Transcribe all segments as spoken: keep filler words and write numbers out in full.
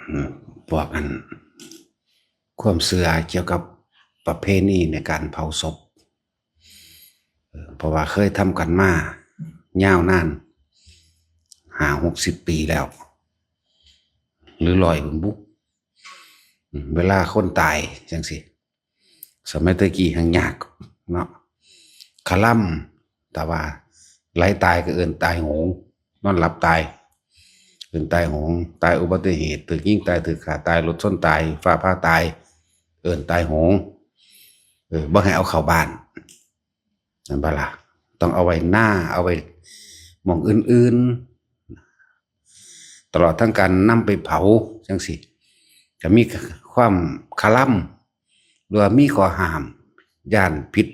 อืม พวกอัน ความเชื่อเกี่ยวกับประเพณีในการเผาศพ เออ เพราะว่าเคยทำกันมายาวนาน ห้าหกสิบปีแล้ว หรือร้อยบุญบุก อืม เวลาคนตายจังสิ สมัยตะกี้หังยากเนาะ คาร่ำ แต่ว่าไหลตายก็เอิ้นตายโหง นอนหลับตาย เอิ้นตายโหง ตายอุบัติเหตุ ถูกยิงตาย ถูกฆ่าตาย รถชนตาย ฟ้าผ่าตาย เอิ้นตายโหง เออ บ่ให้เอาเข้าบ้าน นั่นบ่ล่ะ ต้องเอาไว้หน้า เอาไว้หม่องอื่นๆ ตลอดทั้งการนำไปเผาจังสิ ก็มีความคาร่ำ หรือว่ามีข้อห้าม ย้านผิด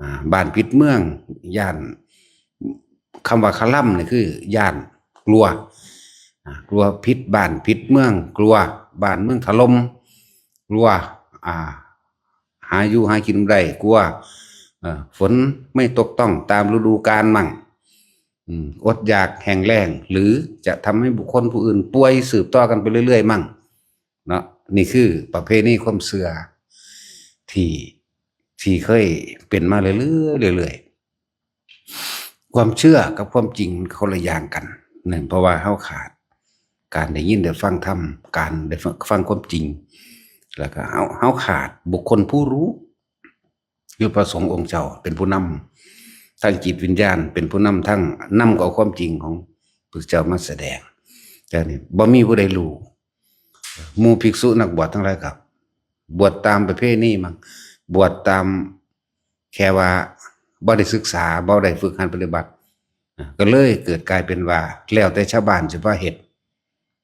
อ่า บ้านผิดเมือง ย้าน คำว่าคาร่ำนี่คือย้าน กลัว อ่า กลัวผิดบ้านผิดเมือง กลัวบ้านเมืองถล่ม กลัว อ่า หาอยู่หากินบ่ได้ กลัว เอ่อ ฝนไม่ตกต้องตามฤดูกาลมั่ง อืม อดอยากแห้งแล้ง หรือจะทำให้บุคคลผู้อื่นป่วยสืบต่อกันไปเรื่อยๆ มั่ง เนาะ นี่คือประเพณีความเชื่อที่ ที่เคยเป็นมาเรื่อยๆ เรื่อยๆ ความเชื่อกับความจริงคนละอย่างกัน นั่นเพราะว่าเฮาขาดการได้ยินได้ฟังธรรม การได้ฟัง ฟังความจริง แล้วก็เฮา เฮาขาดบุคคลผู้รู้ คือพระสงฆ์องค์เจ้าเป็นผู้นำทางจิตวิญญาณ เป็นผู้นำทาง นำเอาความจริงของพระเจ้ามาแสดง แต่นี่บ่มีผู้ใดรู้ หมู่ภิกษุนักบวชทั้งหลายครับ บวชตามประเพณีมั่ง บวชตามแค่ว่าบ่ได้ศึกษา บ่ได้ฝึกหัดปฏิบัติ อ่ะ ก็เลยเกิดกลายเป็นว่า แล้วแต่ชาวบ้านสิพาเฮ็ด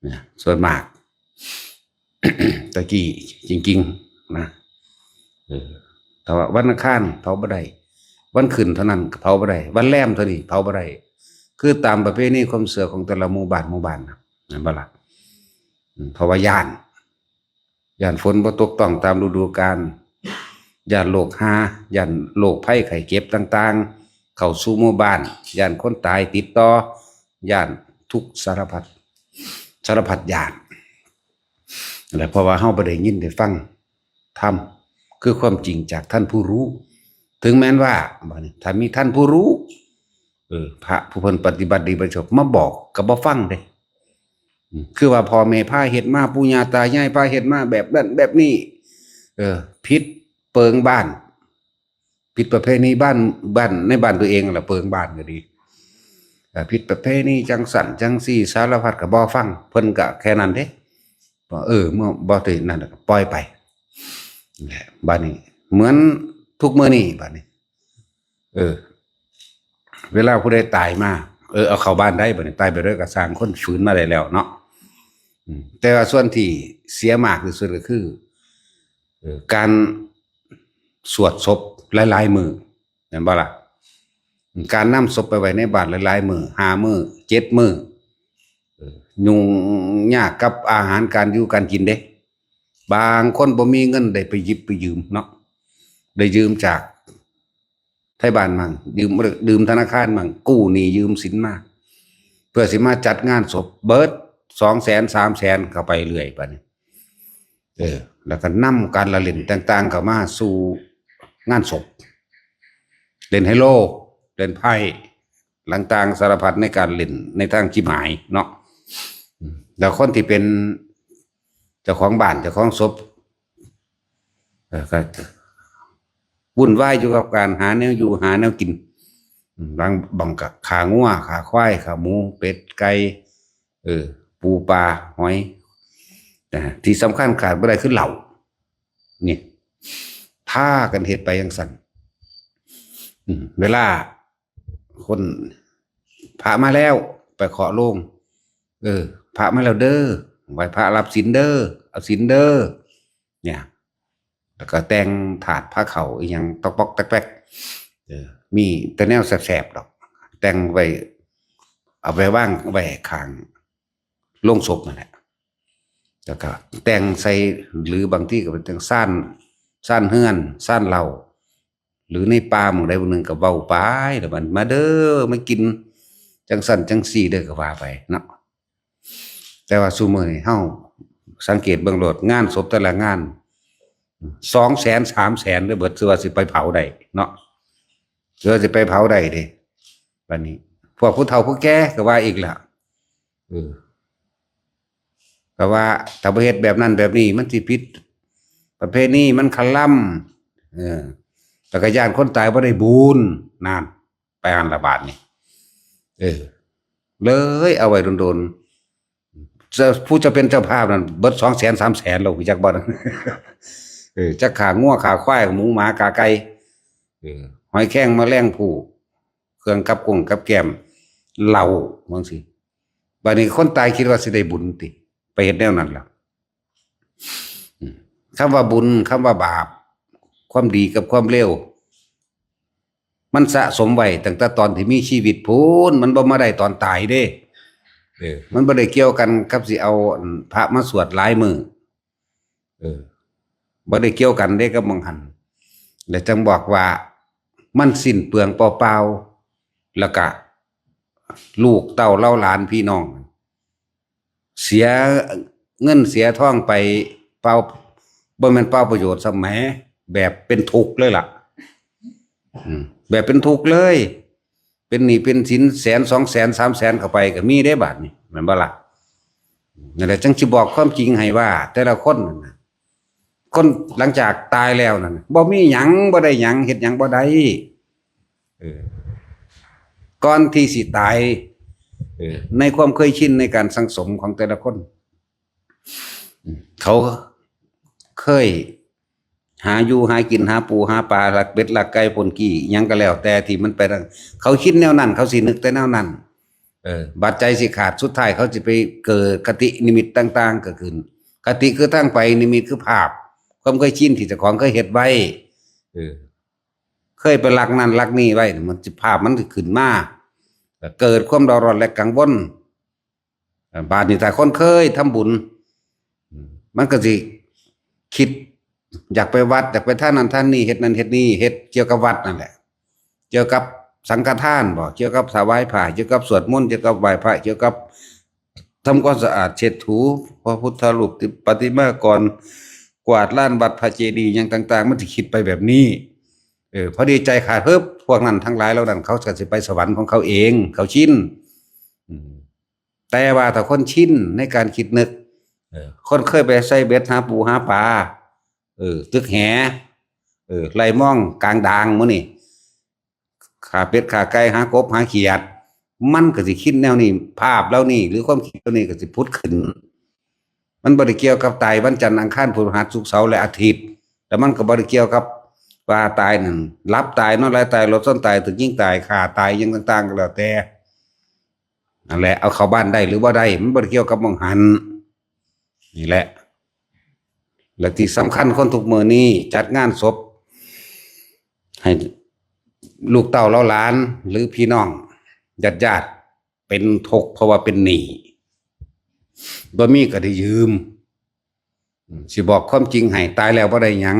นะ ส่วนมาก ตะกี้จริงๆ นะ เออ แต่ว่าวันอังคารเผาบ่ได้ วันขึ้นเท่านั้นก็เผาบ่ได้ วันแรมเท่านี้เผาบ่ได้ คือตามประเพณีความเชื่อของแต่ละหมู่บ้าน หมู่บ้านนะ นั่นบ่ล่ะ อืม เพราะว่าย้าน ย้านฝนบ่ตกต้องตามฤดูกาล ย้านโรคหา ย้านโรคภัยไข้เจ็บต่างๆ เข้าสู่หมู่บ้าน ย้านคนตายติดต่อ ย้านทุกสารพัด สารพัดย้าน และเพราะว่าเฮาบ่ได้ยินได้ฟังธรรม คือความจริงจากท่านผู้รู้ ถึงแม้นว่า บัดนี้ ถ้ามีท่านผู้รู้ เออ พระผู้เพิ่นปฏิบัติดีปฏิบัติชอบมาบอกก็บ่ฟังเด้ อืม คือว่าพ่อแม่พาเฮ็ดมา ปู่ย่าตายายพาเฮ็ดมาแบบนั้นแบบนี้ เออ ผิดเปิงบ้าน ผิดประเพณีบ้าน บ้าน ในบ้านตัวเองล่ะ เปิงบ้านก็ดี เอ่อ ผิดประเพณีจังสั่นจังซี่ สารพัดก็บ่ฟัง เพิ่นก็แค่นั้นเด้ ว่า เออ เมื่อบ่ถือนั่นก็ปล่อยไป แหละ บัดนี้ เหมือนทุกมื้อนี้ บัดนี้ เออ เวลาผู้ใดตายมา เออ เอาเข้าบ้านได้ บัดนี้ ตายไปด้วยกระสร้าง คนฟื้นมาได้แล้วเนาะ อืม แต่ว่าส่วนที่เสียมากที่สุดก็คือ เออ การสวดศพหลายๆ มื้อ แม่นบ่ล่ะ การนำศพไปไว้ในบ้านหลายๆ มื้อ ห้ามื้อ เจ็ดมื้อ เออ ยุ่งยากกับอาหารการอยู่การกินเด้ บางคนบ่มีเงินได้ไปหยิบไปยืมเนาะ ได้ยืมจากไทบ้านมั่ง ยืม ยืมธนาคารมั่ง กู้หนี้ยืมสินมา เพื่อสิมาจัดงานศพ เบิด สองแสน สามแสน เข้าไปเรื่อยบัดนี้ เออ แล้วก็นำการละเล่นต่างๆ เข้ามาสู่งานศพ เล่นไฮโล เล่นไพ่ ต่างๆ สารพัดในการเล่นในทางชิบหายเนาะ อืม แล้วคนที่เป็นเจ้าของบ้าน เจ้าของศพ เออ ก็วุ่นวายอยู่กับการหาแนวอยู่หาแนวกิน อืม บาง บางก็ฆ่างัว ฆ่าควาย ฆ่าหมู เป็ด ไก่ เออ ปู ปลา หอย นะ ที่สำคัญขาดบ่ได้คือเหล้า นี่ พากันเฮ็ดไปจังซั่น อืม เวลาคน พระมาแล้ว ไปเคาะโลง เออ พระมาแล้วเด้อ ไหว้พระรับศีลเด้อ เอาศีลเด้อ เนี่ย แล้วก็แต่งถาดพระเขาอีหยังต๊อกป๊อกแต๊กแป๊ก เออ มีแต่แนวแสบๆ ดอก แต่งไว้ เอาไปวางไว้ข้างโลงศพนั่นแหละ แล้วก็แต่งใส่ หรือบางทีก็เป็นแต่งซ่าน ซ่านเฮือน ซ่านเหล้า หรือในป่าหม่องใดหม่องหนึ่งก็เว้าไป แล้วมัน "มาเด้อ มากินจังซั่นจังซี่เด้อ" ก็ว่าไปเนาะ แต่ว่าซุมื้อนี้เฮา สังเกตเบิ่งโลด งานศพแต่ละงาน สองแสน สามแสน เด้อ เบิด สิว่าสิไปเผาได้เนาะ สิว่าสิไปเผาได้เด้ บัดนี้ พวกผู้เฒ่าผู้แก่ก็ว่าอีกล่ะ เออ ก็ว่าถ้าบ่เฮ็ดแบบนั้นแบบนี้ มันสิผิดประเพณี มันคะล่ำ เออ แล้วก็ย้านคนตายบ่ได้บุญ นั่น ไปหั่นละบาดนี่ เออ เลยเอาไว้โดนๆ เจ้า ผู้จะเป็นเจ้าภาพนั่น เบิด สองแสน สามแสน แล้ว จักบ่ เออ จักฆ่างัวฆ่าควาย หมูหมากาไก่ เออ หอยแครงแมลงภู่ เครื่องกับกงกับแกล้ม เหล้า จั่งซี้ บัดนี้คนตายคิดว่าสิได้บุญติ ไปเฮ็ดแนวนั้นล่ะ อืม คำว่าบุญ คำว่าบาป ความดีกับความเลว มันสะสมไว้ตั้งแต่ตอนที่มีชีวิตพู้น มันบ่มาได้ตอนตายเด้ เออ มันบ่ได้เกี่ยวกันกับสิเอา อัน พระมาสวดหลายมื้อ เออ บ่ได้เกี่ยวกันเด้กับหม่องหั่น และจั่งบอกว่ามันสิ้นเปลืองเปล่าๆ แล้วก็ลูกเต้าเหล่าหลานพี่น้อง เสียเงินเสียทองไปเปล่า บ่แม่นเปล่าประโยชน์ซ้ำแหม แบบเป็นทุกข์เลยล่ะ อืม แบบเป็นทุกข์เลย เป็นหนี้เป็นสินแสน สองแสน สามแสน เข้าไปก็มีเด้บาดนี้ แม่นบ่ล่ะ นั่นแหละ จั่งสิบอกความจริงให้ว่า แต่ละคนนั่นน่ะ คนหลังจากตายแล้วนั่นน่ะ บ่มีหยัง บ่ได้หยัง เฮ็ดหยังบ่ได้ เออ ก่อนที่สิตาย เออ ในความเคยชินในการสั่งสมของแต่ละคน เขาเคยหาอยู่หากิน หาปูหาปลา ลักเป็ดลักไก่ พ่นขี้ หยังก็แล้วแต่ที่มันไปนั่น เขาคิดแนวนั้น เขาสินึกแต่แนวนั้น เออ บาดใจสิขาด สุดท้ายเขาสิไปเกิดคตินิมิตต่างๆ เกิดขึ้น คติคือทางไป นิมิตคือภาพ ความเคยชินที่เจ้าของเคยเฮ็ดไว้ เออ เคยไปลักนั่นลักนี่ไว้ มันสิ ภาพมันสิขึ้นมา ก็เกิดความเร่าร้อนและกังวล อ่า บาดนี้ถ้าคนเคยทำบุญ อืม มันก็สิคิด อยากไปวัด อยากไปทานนั่นทานนี่ เฮ็ดนั่นเฮ็ดนี่ เฮ็ดเกี่ยวกับวัดนั่นแหละ เกี่ยวกับสังฆทานบ่ เกี่ยวกับถวายผ้า เกี่ยวกับสวดมนต์ เกี่ยวกับไหว้พระ เกี่ยวกับทำความสะอาดเช็ดถูพระพุทธรูป ประติมากรณ์ กวาดลานวัดพระเจดีย์ หยังต่างๆ มันสิคิดไปแบบนี้ เออ พอดีใจขาดปุ๊บ พวกนั้นทั้งหลายเหล่านั้น เขาก็สิไปสวรรค์ของเขาเอง เขาชิน อืม แต่ว่าถ้าคนชินในการคิดนึก เออ คนเคยไปใส่เบ็ดหาปูหาปลา เออ ตึกแห เออ ไล่มองกลางดางมื้อนี่ ฆ่าเป็ดฆ่าไก่ หากบหาเขียด มันก็สิคิดแนวนี้ ภาพเหล่านี้ หรือความคิดเหล่านี้ก็สิผุดขึ้น มันบ่ได้เกี่ยวกับตายวันจันทร์อังคารพฤหัสศุกร์เสาร์และอาทิตย์ แล้วมันก็บ่ได้เกี่ยวกับว่าตายนั่น หลับตาย นอนหลับตาย รถชนตาย ถูกยิงตาย ฆ่าตาย หยังต่างๆ ก็แล้วแต่ นั่นแหละ เอาเข้าบ้านได้หรือบ่ได้ มันบ่ได้เกี่ยวกับหม่องหั้น นี่แหละ และที่สำคัญ คนทุกมื้อนี้จัดงานศพ ให้ลูกเต้าเหล่าหลาน หรือพี่น้องญาติๆ เป็นทุกข์เพราะว่าเป็นหนี้ บ่มีก็ได้ยืม อืม สิบอกความจริงให้ ตายแล้วบ่ได้หยัง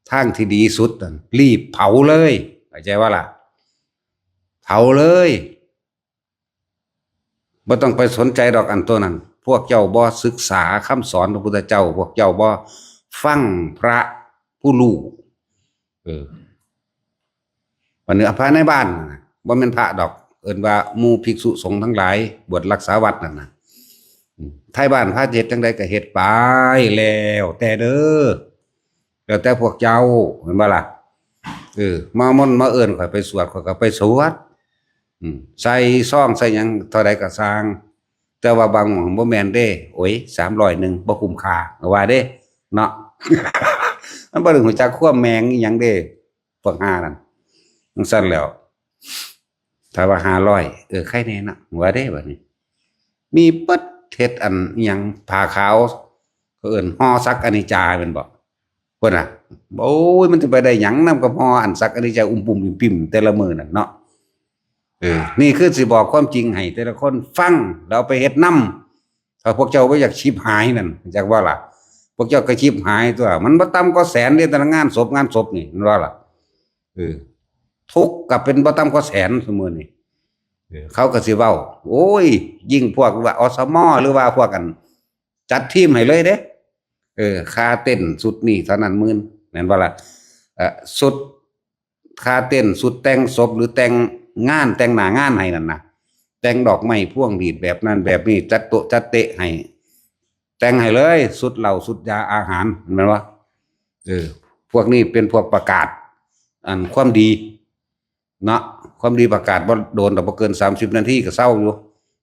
ทางที่ดีสุดนั่น รีบเผาเลย เข้าใจบ่ล่ะ เผาเลย บ่ต้องไปสนใจดอกอันตัวนั้น พวกเจ้าบ่ศึกษาคำสอนพระพุทธเจ้า พวกเจ้าบ่ฟังพระผู้รู้ เออ บัดนี้พระในบ้านน่ะ บ่แม่นพระดอก เอิ้นว่าหมู่ภิกษุสงฆ์ทั้งหลาย บวชรักษาวัดนั่นน่ะ อืม ไทบ้านพาเฮ็ดจั่งใดก็เฮ็ดไป แล้วแต่เด้อ แล้วแต่พวกเจ้า แม่นบ่ล่ะ เออ มามนต์มาเอิ้นข้อยไปสวด ข้อยก็ไปสวด อืม ใส่ซองใส่หยังเท่าใดก็ซ่าง แต่ว่าบางหม่องบ่แม่นเด้ โอ้ย สามร้อยหนึ่ง บ่คุ้มค่า ก็ว่าเด้ เนาะ มันบ่ได้รู้จักความแม่งอีหยังเด้ พวกห่านั่น จั่งซั้นแล้ว ถ้าว่าห้าร้อย เออ ใครแน่เนาะ ว่าเด้บัดนี้ มีเบิด เฮ็ดอันอิหยังผ้าขาว เขาเอิ้นห่อสักอนิจจาแม่นบ่ พุ่นน่ะ โอ้ย มันสิไปได้หยังนำกับห่ออันสักอนิจจา อุ้มปุ้มอิ่มปิ่มแต่ละมื้อนั่นเนาะ เออ นี่คือสิบอกความจริงให้แต่ละคนฟัง แล้วเอาไปเฮ็ดนำ ถ้าพวกเจ้าบ่อยากชิบหายนั่น จักว่าล่ะ พวกเจ้าก็ชิบหายตัว มันบ่ต่ำกว่าแสนเด้ แต่ละงานศพ งานศพนี่ แม่นบ่ล่ะ เออ ทุกข์ก็เป็นบ่ต่ำกว่าแสนซุมื้อนี่ เออ เขาก็สิเว้า โอ้ย ยิ่งพวกว่า อสม หรือว่าพวกอัน จัดทีมให้เลยเด้ เออ ค่าเต้นชุดนี้เท่านั้นหมื่น แม่นบ่ล่ะ เอ่อ ชุด ค่าเต้นชุดแต่งศพหรือแต่งงานแต่งหน้างานให้นั่นนะ แต่งดอกไม้พวงหรีดแบบนั้นแบบนี้ จัดโต๊ะจัดเต๊ะให้ แต่งให้เลย ชุดเหล้าชุดยาอาหาร แม่นบ่ เออ พวกนี้เป็นพวกประกาศ อันความดี เนาะ ความดีประกาศบ่โดนดอก บ่เกินสามสิบนาทีก็เซาอยู่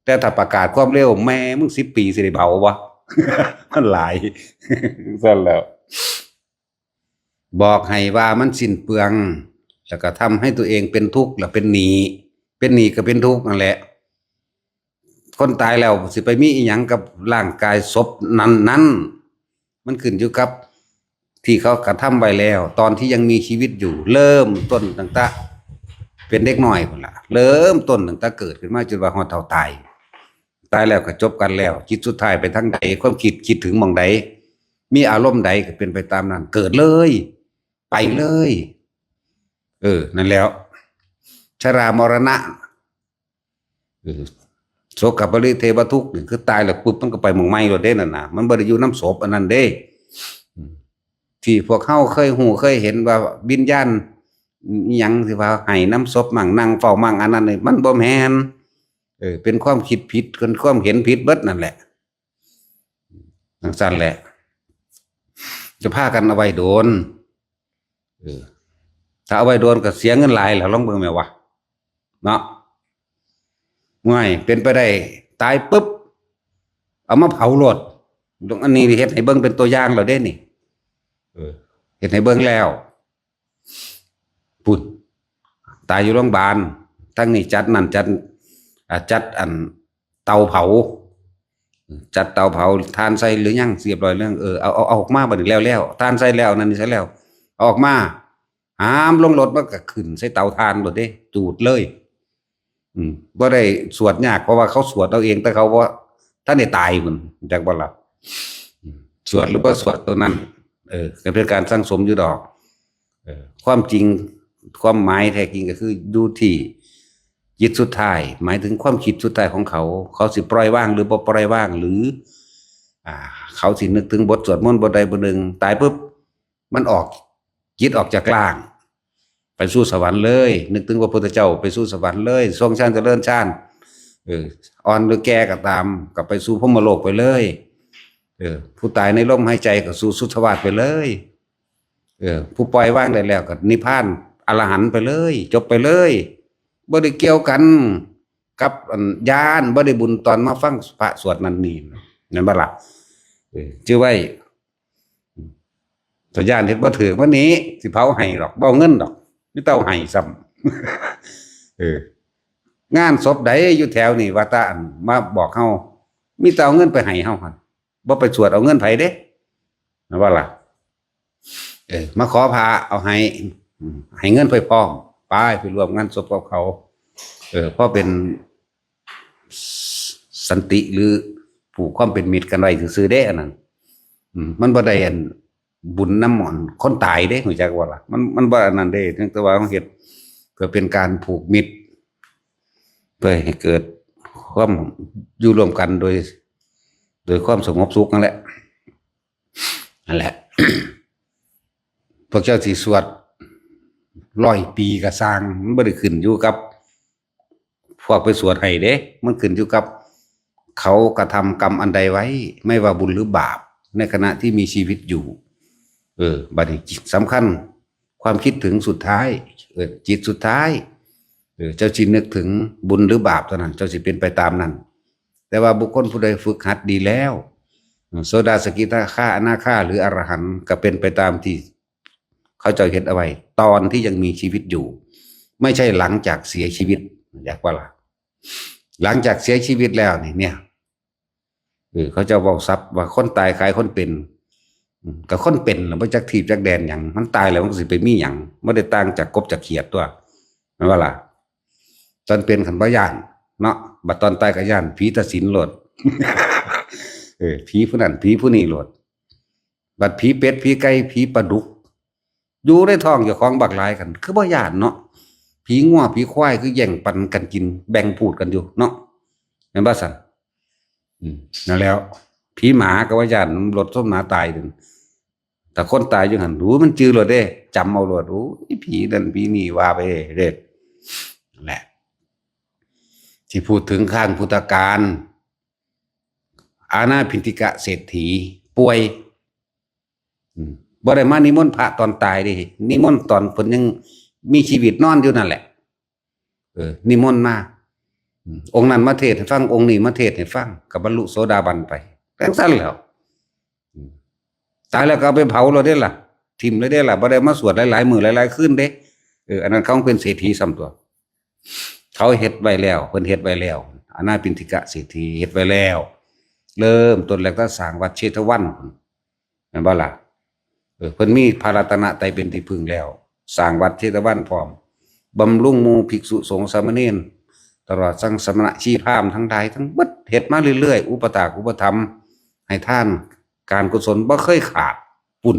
แต่ถ้าประกาศความเร็ว แม่มึงสิบปีสิได้เผาบ่ มันหลาย ซั่นแหล้ว บอกให้ว่ามันสิ้นเปลือง แล้วก็ทำให้ตัวเองเป็นทุกข์ แล้วเป็นหนี้ เป็นหนี้ก็เป็นทุกข์นั่นแหละ คนตายแล้วสิไปมีอิหยังกับร่างกายศพนั้นๆ มันขึ้นอยู่กับที่เขากระทำไว้แล้ว ตอนที่ยังมีชีวิตอยู่ เริ่มต้นตั้งแต่เป็นเด็กน้อยพุ้นล่ะ เริ่มต้นตั้งแต่เกิดขึ้นมาจนว่าฮอดเฒ่าตาย ตายแล้วก็จบกันแล้ว จิตสุดท้ายไปทางใด ความคิดคิดถึงหม่องใด มีอารมณ์ใดก็เป็นไปตามนั้น เกิดเลย ไปเลย เออ นั่นแหล้ว ชรามรณะ เออ โสกปริเทวทุกข์นี่คือตายแล้วปุ๊บมันก็ไปหม่องใหม่โลดเด้นั่นน่ะ มันบ่ได้อยู่นำศพอันนั้นเด้ อืม ที่พวกเฮาเคยฮู้เคยเห็นว่าวิญญาณอิหยังที่ว่าให้นำศพมั่งนั่งเฝ้ามั่งอันนั้นนี่มันบ่แม่น เออ เป็นความคิดผิด เป็นความเห็นผิดเบิดนั่นแหละ จั่งซั้นแหละ จะพากันเอาไว้โดน เออ ถ้าเอาไว้โดนก็เสียเงินหลายแหละ ลองเบิ่งแม่นบ่ เนาะ ง่าย เป็นไปได้ ตายปุ๊บ เอามาเผาโลด อันนี้เฮ็ดให้เบิ่งเป็นตัวอย่างแล้วเด้นี่ เออ เฮ็ดให้เบิ่งแล้ว พุ้น ตายอยู่โรงพยาบาล ทั้งนี้จัดนั่นจัด อ่า จัดอันเตาเผา จัดเตาเผา ถ่านใส่หรือยัง เรียบร้อยแล้ว เออ เอา เอา เอาออกมาบัดนี้ แล้ว แล้ว ถ่านใส่แล้ว นั่นนี่ใส่แล้ว เอาออกมา หามลงรถ มันก็ขึ้นใส่เตาถ่านโลดเด้ จูดเลย อืม บ่ได้สวดยาก เพราะว่าเขาสวดเอาเอง แต่เขาบ่ทันได้ตายพุ้น จักบ่ล่ะ อืม สวดหรือบ่สวดตัวนั้น เออ ก็เป็นการสั่งสมอยู่ดอก เออ ความจริง ความหมายแท้จริงก็คืออยู่ที่จิตสุดท้าย หมายถึงความคิดสุดท้ายของเขา เขาสิปล่อยวางหรือบ่ปล่อยวาง หรือ อ่า เขาสินึกถึงบทสวดมนต์บทใดบทหนึ่ง ตายปุ๊บ มันออก จิตออกจากร่าง ไปสู่สวรรค์เลย นึกถึงพระพุทธเจ้า ไปสู่สวรรค์เลย ทรงฌานเจริญฌาน เออ อ่อนหรือแก่ก็ตาม ก็ไปสู่พรหมโลกไปเลย เออ ผู้ตายในลมหายใจก็สู่สุทธาวาสไปเลย เออ ผู้ปล่อยวางได้แล้วก็นิพพานอรหันต์ไปเลย จบไปเลย บ่ได้เกี่ยวกันกับอันญาณ บ่ได้บุญตอนมาฟังพระสวดนั่นนี่ แม่นบ่ล่ะ เออ จื่อไว้ ถ้าย้านเฮ็ดบ่ถืก มื้อนี้สิเผาให้ดอก บ่เอาเงินดอก มีแต่เอาให้ซ้ำ เออ งานศพใดอยู่แถวนี้ ว่าแต่อันมาบอกเฮา มีแต่เอาเงินไปให้เฮาหั่น บ่ไปสวดเอาเงินไผเด้ แม่นบ่ล่ะ เออ มาขอพระเอาให้ อืม ให้เงินไปพร้อม ไป ไปร่วมงานศพกับเขา เออ พอเป็นสันติหรือผูกความเป็นมิตรกันไว้ซื่อๆเด้ อันนั้น อืม มันบ่ได้อันบุญนำหม่อนคนตายเด้ รู้จักบ่ล่ะ มัน มันบ่อันนั้นเด้ เพียงแต่ว่าเฮาเฮ็ดเพื่อเป็นการผูกมิตร เพื่อให้เกิดความอยู่ร่วมกันโดย โดยความสงบสุขนั่นแหละ นั่นแหละ พวกเจ้าสิสวดร้อยปีก็ซ่าง มันบ่ได้ขึ้นอยู่กับพวกไปสวดให้เด้ มันขึ้นอยู่กับเขากระทำกรรมอันใดไว้ ไม่ว่าบุญหรือบาป ในขณะที่มีชีวิตอยู่ เออ บัดนี้สำคัญ ความคิดถึงสุดท้าย เออ จิตสุดท้าย เออ เจ้าสินึกถึงบุญหรือบาปเท่านั้น เจ้าสิเป็นไปตามนั้น แต่ว่าบุคคลผู้ใดฝึกหัดดีแล้ว โสดา สกิทาคา อนาคา หรืออรหันต์ ก็เป็นไปตามที่เขาเจ้าเฮ็ดเอาไว้ ตอนที่ยังมีชีวิตอยู่ ไม่ใช่หลังจากเสียชีวิต อยากว่าล่ะ หลังจากเสียชีวิตแล้วนี่ เนี่ย เออ เขาเจ้าเว้าศัพท์ว่าคนตายขายคนเป็น อืม ก็คนเป็นน่ะบ่จักทีบจักแดนหยัง มันตายแล้วมันก็สิไปมีหยัง บ่ได้ต่างจากกบจากเขียดตัว แม่นบ่ล่ะ ตอนเป็นคันบ่ย้านเนาะ บัดตอนตายก็ย้านผีตาสินโลด เออ ผีผู้นั้น ผีผู้นี้โลด บัดผีเป็ด ผีไก่ ผีปลาดุก อยู่ในท้องเจ้าของบักหลายคัน คือบ่ย้านเนาะ ผีงัว ผีควาย คือแย่งปันกันกิน แบ่งพูดกันอยู่เนาะ แม่นบ่ซั่น อืม นั่นแหล้ว ผีหมาก็ว่าย่านรถส้มหมาตายนั่น แต่คนตายอยู่หั่น โอ้ย มันจื่อโลดเด้ จำเอาโลด โอ้ย ผีนั่นผีนี่ว่าไปเด้ แหละ ที่พูดถึงข้างพุทธกาล อานาพินติกะเศรษฐีป่วย อืม บ่ได้มานิมนต์พระตอนตายเด้ นิมนต์ตอนเพิ่นยังมีชีวิตนอนอยู่นั่นแหละ เออ นิมนต์มา อืม องค์นั้นมาเทศน์ให้ฟัง องค์นี้มาเทศน์ให้ฟัง ก็บรรลุโสดาบันไป จั่งซั้นแหล้ว อืม ตายแล้วก็เอาไปเผาโลดเด้ล่ะ ถิ่มเลยเด้ล่ะ บ่ได้มาสวดหลายๆมื้อหลายๆคืนเด้ เออ อันนั้นเขาเป็นเศรษฐีซ้ำตัว เขาเฮ็ดไว้แล้ว เพิ่นเฮ็ดไว้แล้ว อานาพินติกะเศรษฐีเฮ็ดไว้แล้ว เริ่มต้นแรกก็สร้างวัดเชตวัน แม่นบ่ล่ะ เออ เพิ่นมีพระรัตนตรัยเป็นที่พึ่งแล้ว สร้างวัดเชตวันพร้อม บำรุงหมู่ภิกษุสงฆ์สามเณร ตลอดทั้งสมณะชีพราหมณ์ทั้งหลายทั้งเบิด เฮ็ดมาเรื่อยๆ อุปถากอุปถัมภ์ให้ทาน การกุศลบ่เคยขาด ปุ้น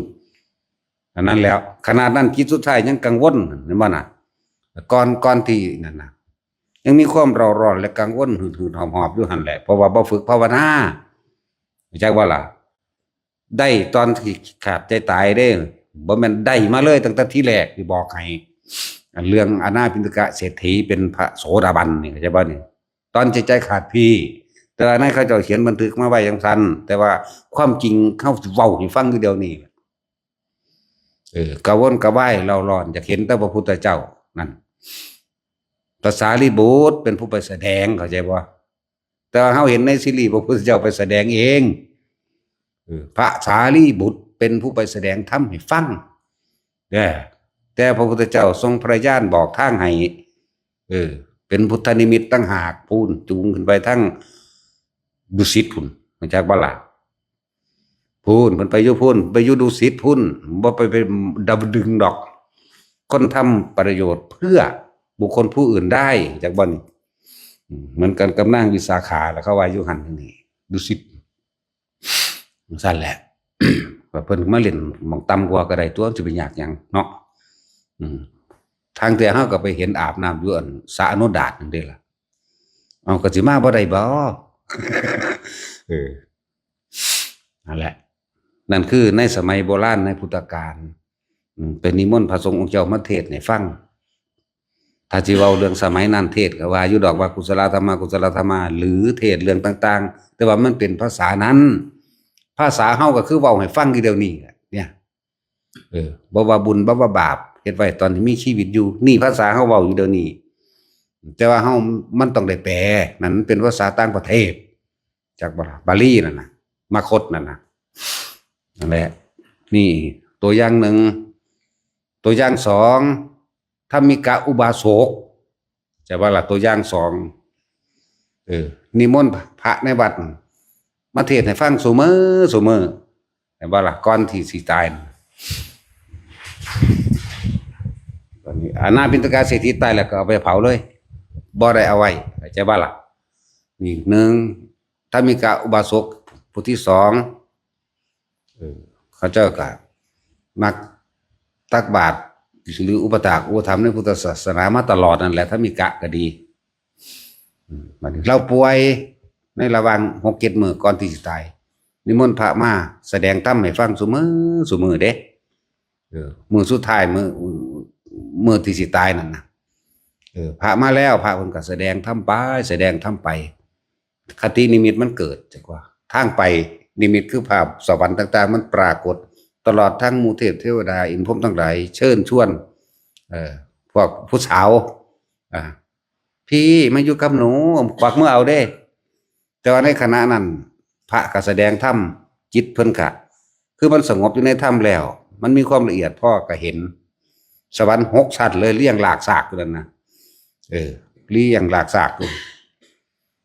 อันนั้นแล้ว ขนาดนั้นจิตสุดท้ายยังกังวล เห็นบ่น่ะ ก่อน ก่อนที่นั่นน่ะ ยังมีความเร่าร้อนและกังวลหืดๆหอบๆอยู่หั่นแหละ เพราะว่าบ่ฝึกภาวนา รู้จักบ่ล่ะ ได้ตอนที่ขาดใจตายเด้ บ่แม่นได้มาเลยตั้งแต่ทีแรก ที่บอกให้ อันเรื่องอานาพินติกะเศรษฐีเป็นพระโสดาบันนี่ เข้าใจบ่นี่ ตอนใจใจขาดพี้ แต่ว่าในเขาเจ้าเขียนบันทึกมาไว้จั่งซั้น แต่ว่าความจริงเขาเว้าให้ฟังอยู่เดี๋ยวนี้ เออ กระวนกระวายเร่าร้อน อยากเห็นแต่พระพุทธเจ้า นั่น พระสารีบุตรเป็นผู้ไปแสดง เข้าใจบ่ แต่ว่าเฮาเห็นในซีรีส์พระพุทธเจ้าไปแสดงเอง เออ พระสารีบุตรเป็นผู้ไปแสดงธรรมให้ฟัง เด้อ แต่พระพุทธเจ้าทรงพระญาณบอกทางให้ เออ เป็นพุทธนิมิตต่างหาก พู้น จูงขึ้นไปทางดุสิตพู้น รู้จักบ่ล่ะ พู้น เพิ่นไปอยู่พู้น ไปอยู่ดุสิตพู้น บ่ไป ไปดาวดึงส์ดอก คนทำประโยชน์เพื่อบุคคลผู้อื่นได้ รู้จักบ่นี่ อืม เหมือนกันกับนางวิสาขา แล้วเขาว่าอยู่หั่นนี่ ดุสิต ซั่นแหละ ว่าเพิ่นมาเล่นหม่องต่ำกว่าก็ได้ตัว สิไปยากหยังเนาะ อืม ทางเทื่อเฮาก็ไปเห็นอาบน้ำอยู่อันสระอโนดาตนั่นเด้ล่ะ เอาก็สิมาบ่ได้บ่ เออ นั่นแหละ นั่นคือในสมัยโบราณในพุทธกาล อืม เป็นนิมนต์พระสงฆ์องค์เจ้ามาเทศน์ให้ฟัง ถ้าสิเว้าเรื่องสมัยนั้นเทศน์ก็ว่าอยู่ดอกว่ากุศลธรรมะ กุศลธรรมะ หรือเทศน์เรื่องต่างๆ แต่ว่ามันเป็นภาษานั้น ภาษาเฮาก็คือเว้าให้ฟังอยู่เดี๋ยวนี้แหละ เนี่ย เออ บ่ว่าบุญ บ่ว่าบาป เฮ็ดไว้ตอนที่มีชีวิตอยู่ นี่ภาษาเฮาเว้าอยู่เดี๋ยวนี้ แต่ว่าเฮา มันต้องได้แปล นั่นมันเป็นภาษาต่างประเทศ จักบ่ล่ะ บาลีนั่นน่ะ มคธนั่นน่ะ นั่นแหละ นี่ตัวอย่างหนึ่ง ตัวอย่างสอง ธรรมิกะอุบาสก จักบ่ล่ะ ตัวอย่างสอง เออ นิมนต์พระในวัด มาเทศน์ให้ฟังซุมื้อซุมื้อ เห็นบ่ล่ะ ก่อนที่สิตายน่ะ ตอนนี้อานาพินติกะเศรษฐีตายแล้วก็เอาไปเผาเลย บ่ได้เอาไว้ เข้าใจบ่ล่ะ นี่หนึ่ง ธรรมิกะอุบาสกผู้ที่สอง เออ เขาเจ้าก็มักตักบาตร หรืออุปถากอุปถัมภ์ในพุทธศาสนามาตลอดนั่นแหละ ธรรมิกะก็ดี อืม บัดนี้ลาวป่วยในระหว่างหกเจ็ดมื้อก่อนที่สิตาย นิมนต์พระมาแสดงธรรมให้ฟังซุมื้อซุมื้อเด้ เออ มื้อสุดท้าย มื้อ มื้อที่สิตายนั่นน่ะ เออ พระมาแล้ว พระเพิ่นก็แสดงธรรมไป แสดงธรรมไป คตินิมิตมันเกิด จักว่า ทางไปนิมิตคือภาพสวรรค์ต่างๆ มันปรากฏ ตลอดทั้งหมู่เทพเทวดา อินทร์พรหมทั้งหลาย เชิญชวน เอ่อ พวกผู้สาว อ่า พี่มาอยู่กับหนู ควักมือเอาเด้ แต่ว่าในขณะนั้น พระก็แสดงธรรม จิตเพิ่นก็ คือมันสงบอยู่ในธรรมแล้ว มันมีความละเอียดพอก็เห็น สวรรค์หกชั้นเลย เรียงหลากซากอยู่นั่นนะ เออ เรียงหลากซากอยู่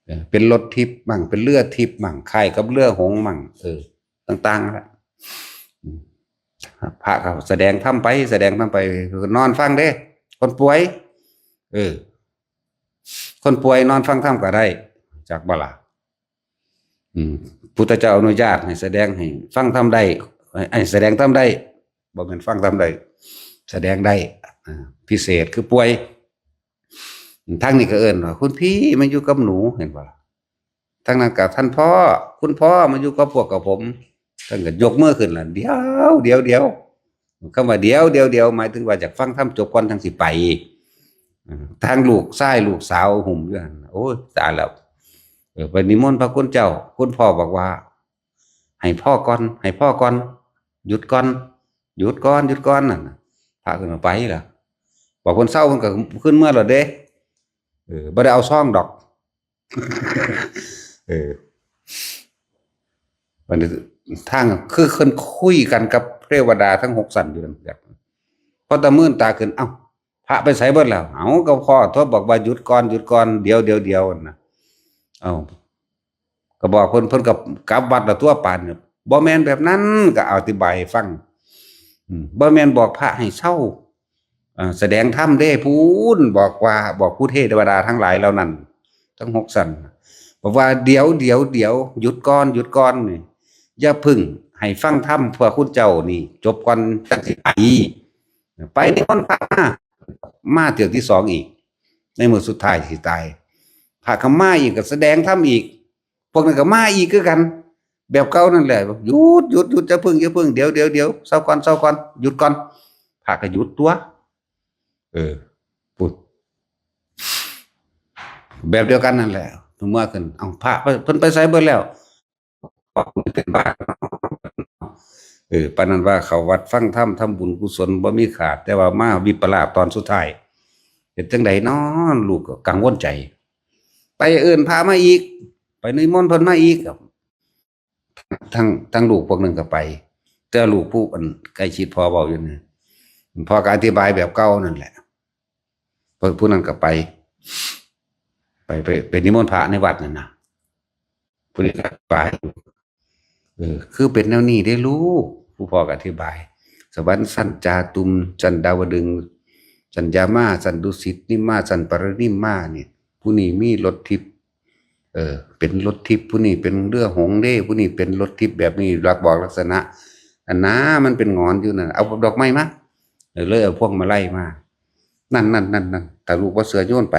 เออ เป็นรถทิพย์มั่ง เป็นเรือทิพย์มั่ง คล้ายกับเรือหงส์มั่ง เออ ต่างๆนั่นแหละ อืม พระก็แสดงธรรมไป แสดงธรรมไป นอนฟังเด้ คนป่วย เออ คนป่วยนอนฟังธรรมก็ได้ จักบ่ล่ะ อืม พุทธเจ้าอนุญาตให้แสดงให้ฟังธรรมได้ ให้ ให้แสดงธรรมได้ บ่แม่นฟังธรรมได้ แสดงได้ อ่า พิเศษคือป่วย ทางนี้ก็เอิ้นว่า คุณพี่มาอยู่กับหนู เห็นบ่ล่ะ ทั้งนั้นก็ "ท่านพ่อ คุณพ่อมาอยู่กับพวกกับผม" ท่านก็ยกมือขึ้นละ "เดี๋ยว เดี๋ยว เดี๋ยว" คำว่า "เดี๋ยว เดี๋ยว เดี๋ยว" หมายถึงว่าอยากฟังธรรมจบก่อนจั่งสิไป ทางลูกชายลูกสาวหุ้มอยู่หั่น โอ้ย ตายแล้ว เออ ไปนิมนต์พระคุณเจ้า คุณพ่อบอกว่า "ให้พ่อก่อน ให้พ่อก่อน หยุดก่อน หยุดก่อน หยุดก่อน" นั่นน่ะ พระขึ้นมาไปล่ะ บอกเพิ่นเซา เพิ่นก็ขึ้นเมือแล้วเด้ เออ บ่ได้เอาซองดอก เออ บัดนี้ทางคือเพิ่นคุยกันกับเทวดาทั้งหกชั้นอยู่นั่นแหละ พอตะมื่นตาขึ้น "เอ้า พระไปไสเบิดแล้ว" "เอ้า ก็พ่อโทรบอกว่าหยุดก่อน หยุดก่อน เดี๋ยว เดี๋ยว เดี๋ยว" นั่นน่ะ เอ้า ก็บอกเพิ่น เพิ่นก็กลับวัดละตัว ป่านนี้ "บ่แม่นแบบนั้น" ก็อธิบายให้ฟัง อืม "บ่แม่นบอกพระให้เซา อ่า แสดงธรรมเด้ พู้นบอกว่า บอกผู้เทวดาทั้งหลายเหล่านั้น ทั้งหกชั้น บอกว่า เดี๋ยว เดี๋ยว เดี๋ยว หยุดก่อน หยุดก่อนนี่ อย่าพึ่ง ให้ฟังธรรมพวกคุณเจ้านี่จบก่อนจั่งสิไป ไปนิมนต์พระมา" มาเทื่อที่สองอีก ในมื้อสุดท้ายสิตาย พระก็มาอีก ก็แสดงธรรมอีก พวกนั้นก็มาอีกคือกัน แบบเก่านั่นแหละ "หยุด หยุด หยุด อย่าพึ่ง อย่าพึ่ง เดี๋ยว เดี๋ยว เดี๋ยว เซาก่อน เซาก่อน หยุดก่อน" พระก็หยุดตัว เออ ปุ๊บ แบบเดียวกันนั่นแหละ เมื่อขึ้น "เอ้า พระเพิ่นไปไสเบิดแล้ว" เออ ปานนั้นว่าเข้าวัดฟังธรรม ทำบุญกุศลบ่มีขาด แต่ว่ามาวิปลาสตอนสุดท้าย เฮ็ดจั่งใดน้อ ลูกก็กังวลใจ ไปเอิ้นพระมาอีก ไปนิมนต์เพิ่นมาอีก ทั้ง ทั้งลูกพวกหนึ่งก็ไป แต่ลูกผู้อันใกล้ชิดพ่อเว้าอยู่นี่ พ่อก็อธิบายแบบเก่านั่นแหละ เพิ่นผู้นั้นก็ไป ไป ไป ไปนิมนต์พระในวัดนั่นน่ะ ผู้นี้ก็ไป เออ คือเป็นแนวนี้เด้ลูก ผู้พ่อก็อธิบาย สวรรค์ชั้นจาตุม ชั้นดาวดึงส์ ชั้นยามา ชั้นดุสิต นิมมา ชั้นปรินิมมานี่ ผู้นี้มีรถทิพย์ เออ เป็นรถทิพย์ ผู้นี้เป็นเรือหงส์เด้ ผู้นี้เป็นรถทิพย์แบบนี้ ลักบอกลักษณะ อันน้ามันเป็นหงอนอยู่นั่น เอาดอกไม้มา เออ เลยเอาพวงมาลัยมา นั่น นั่น นั่น นั่น ถ้าลูกบ่เชื่อโยนไป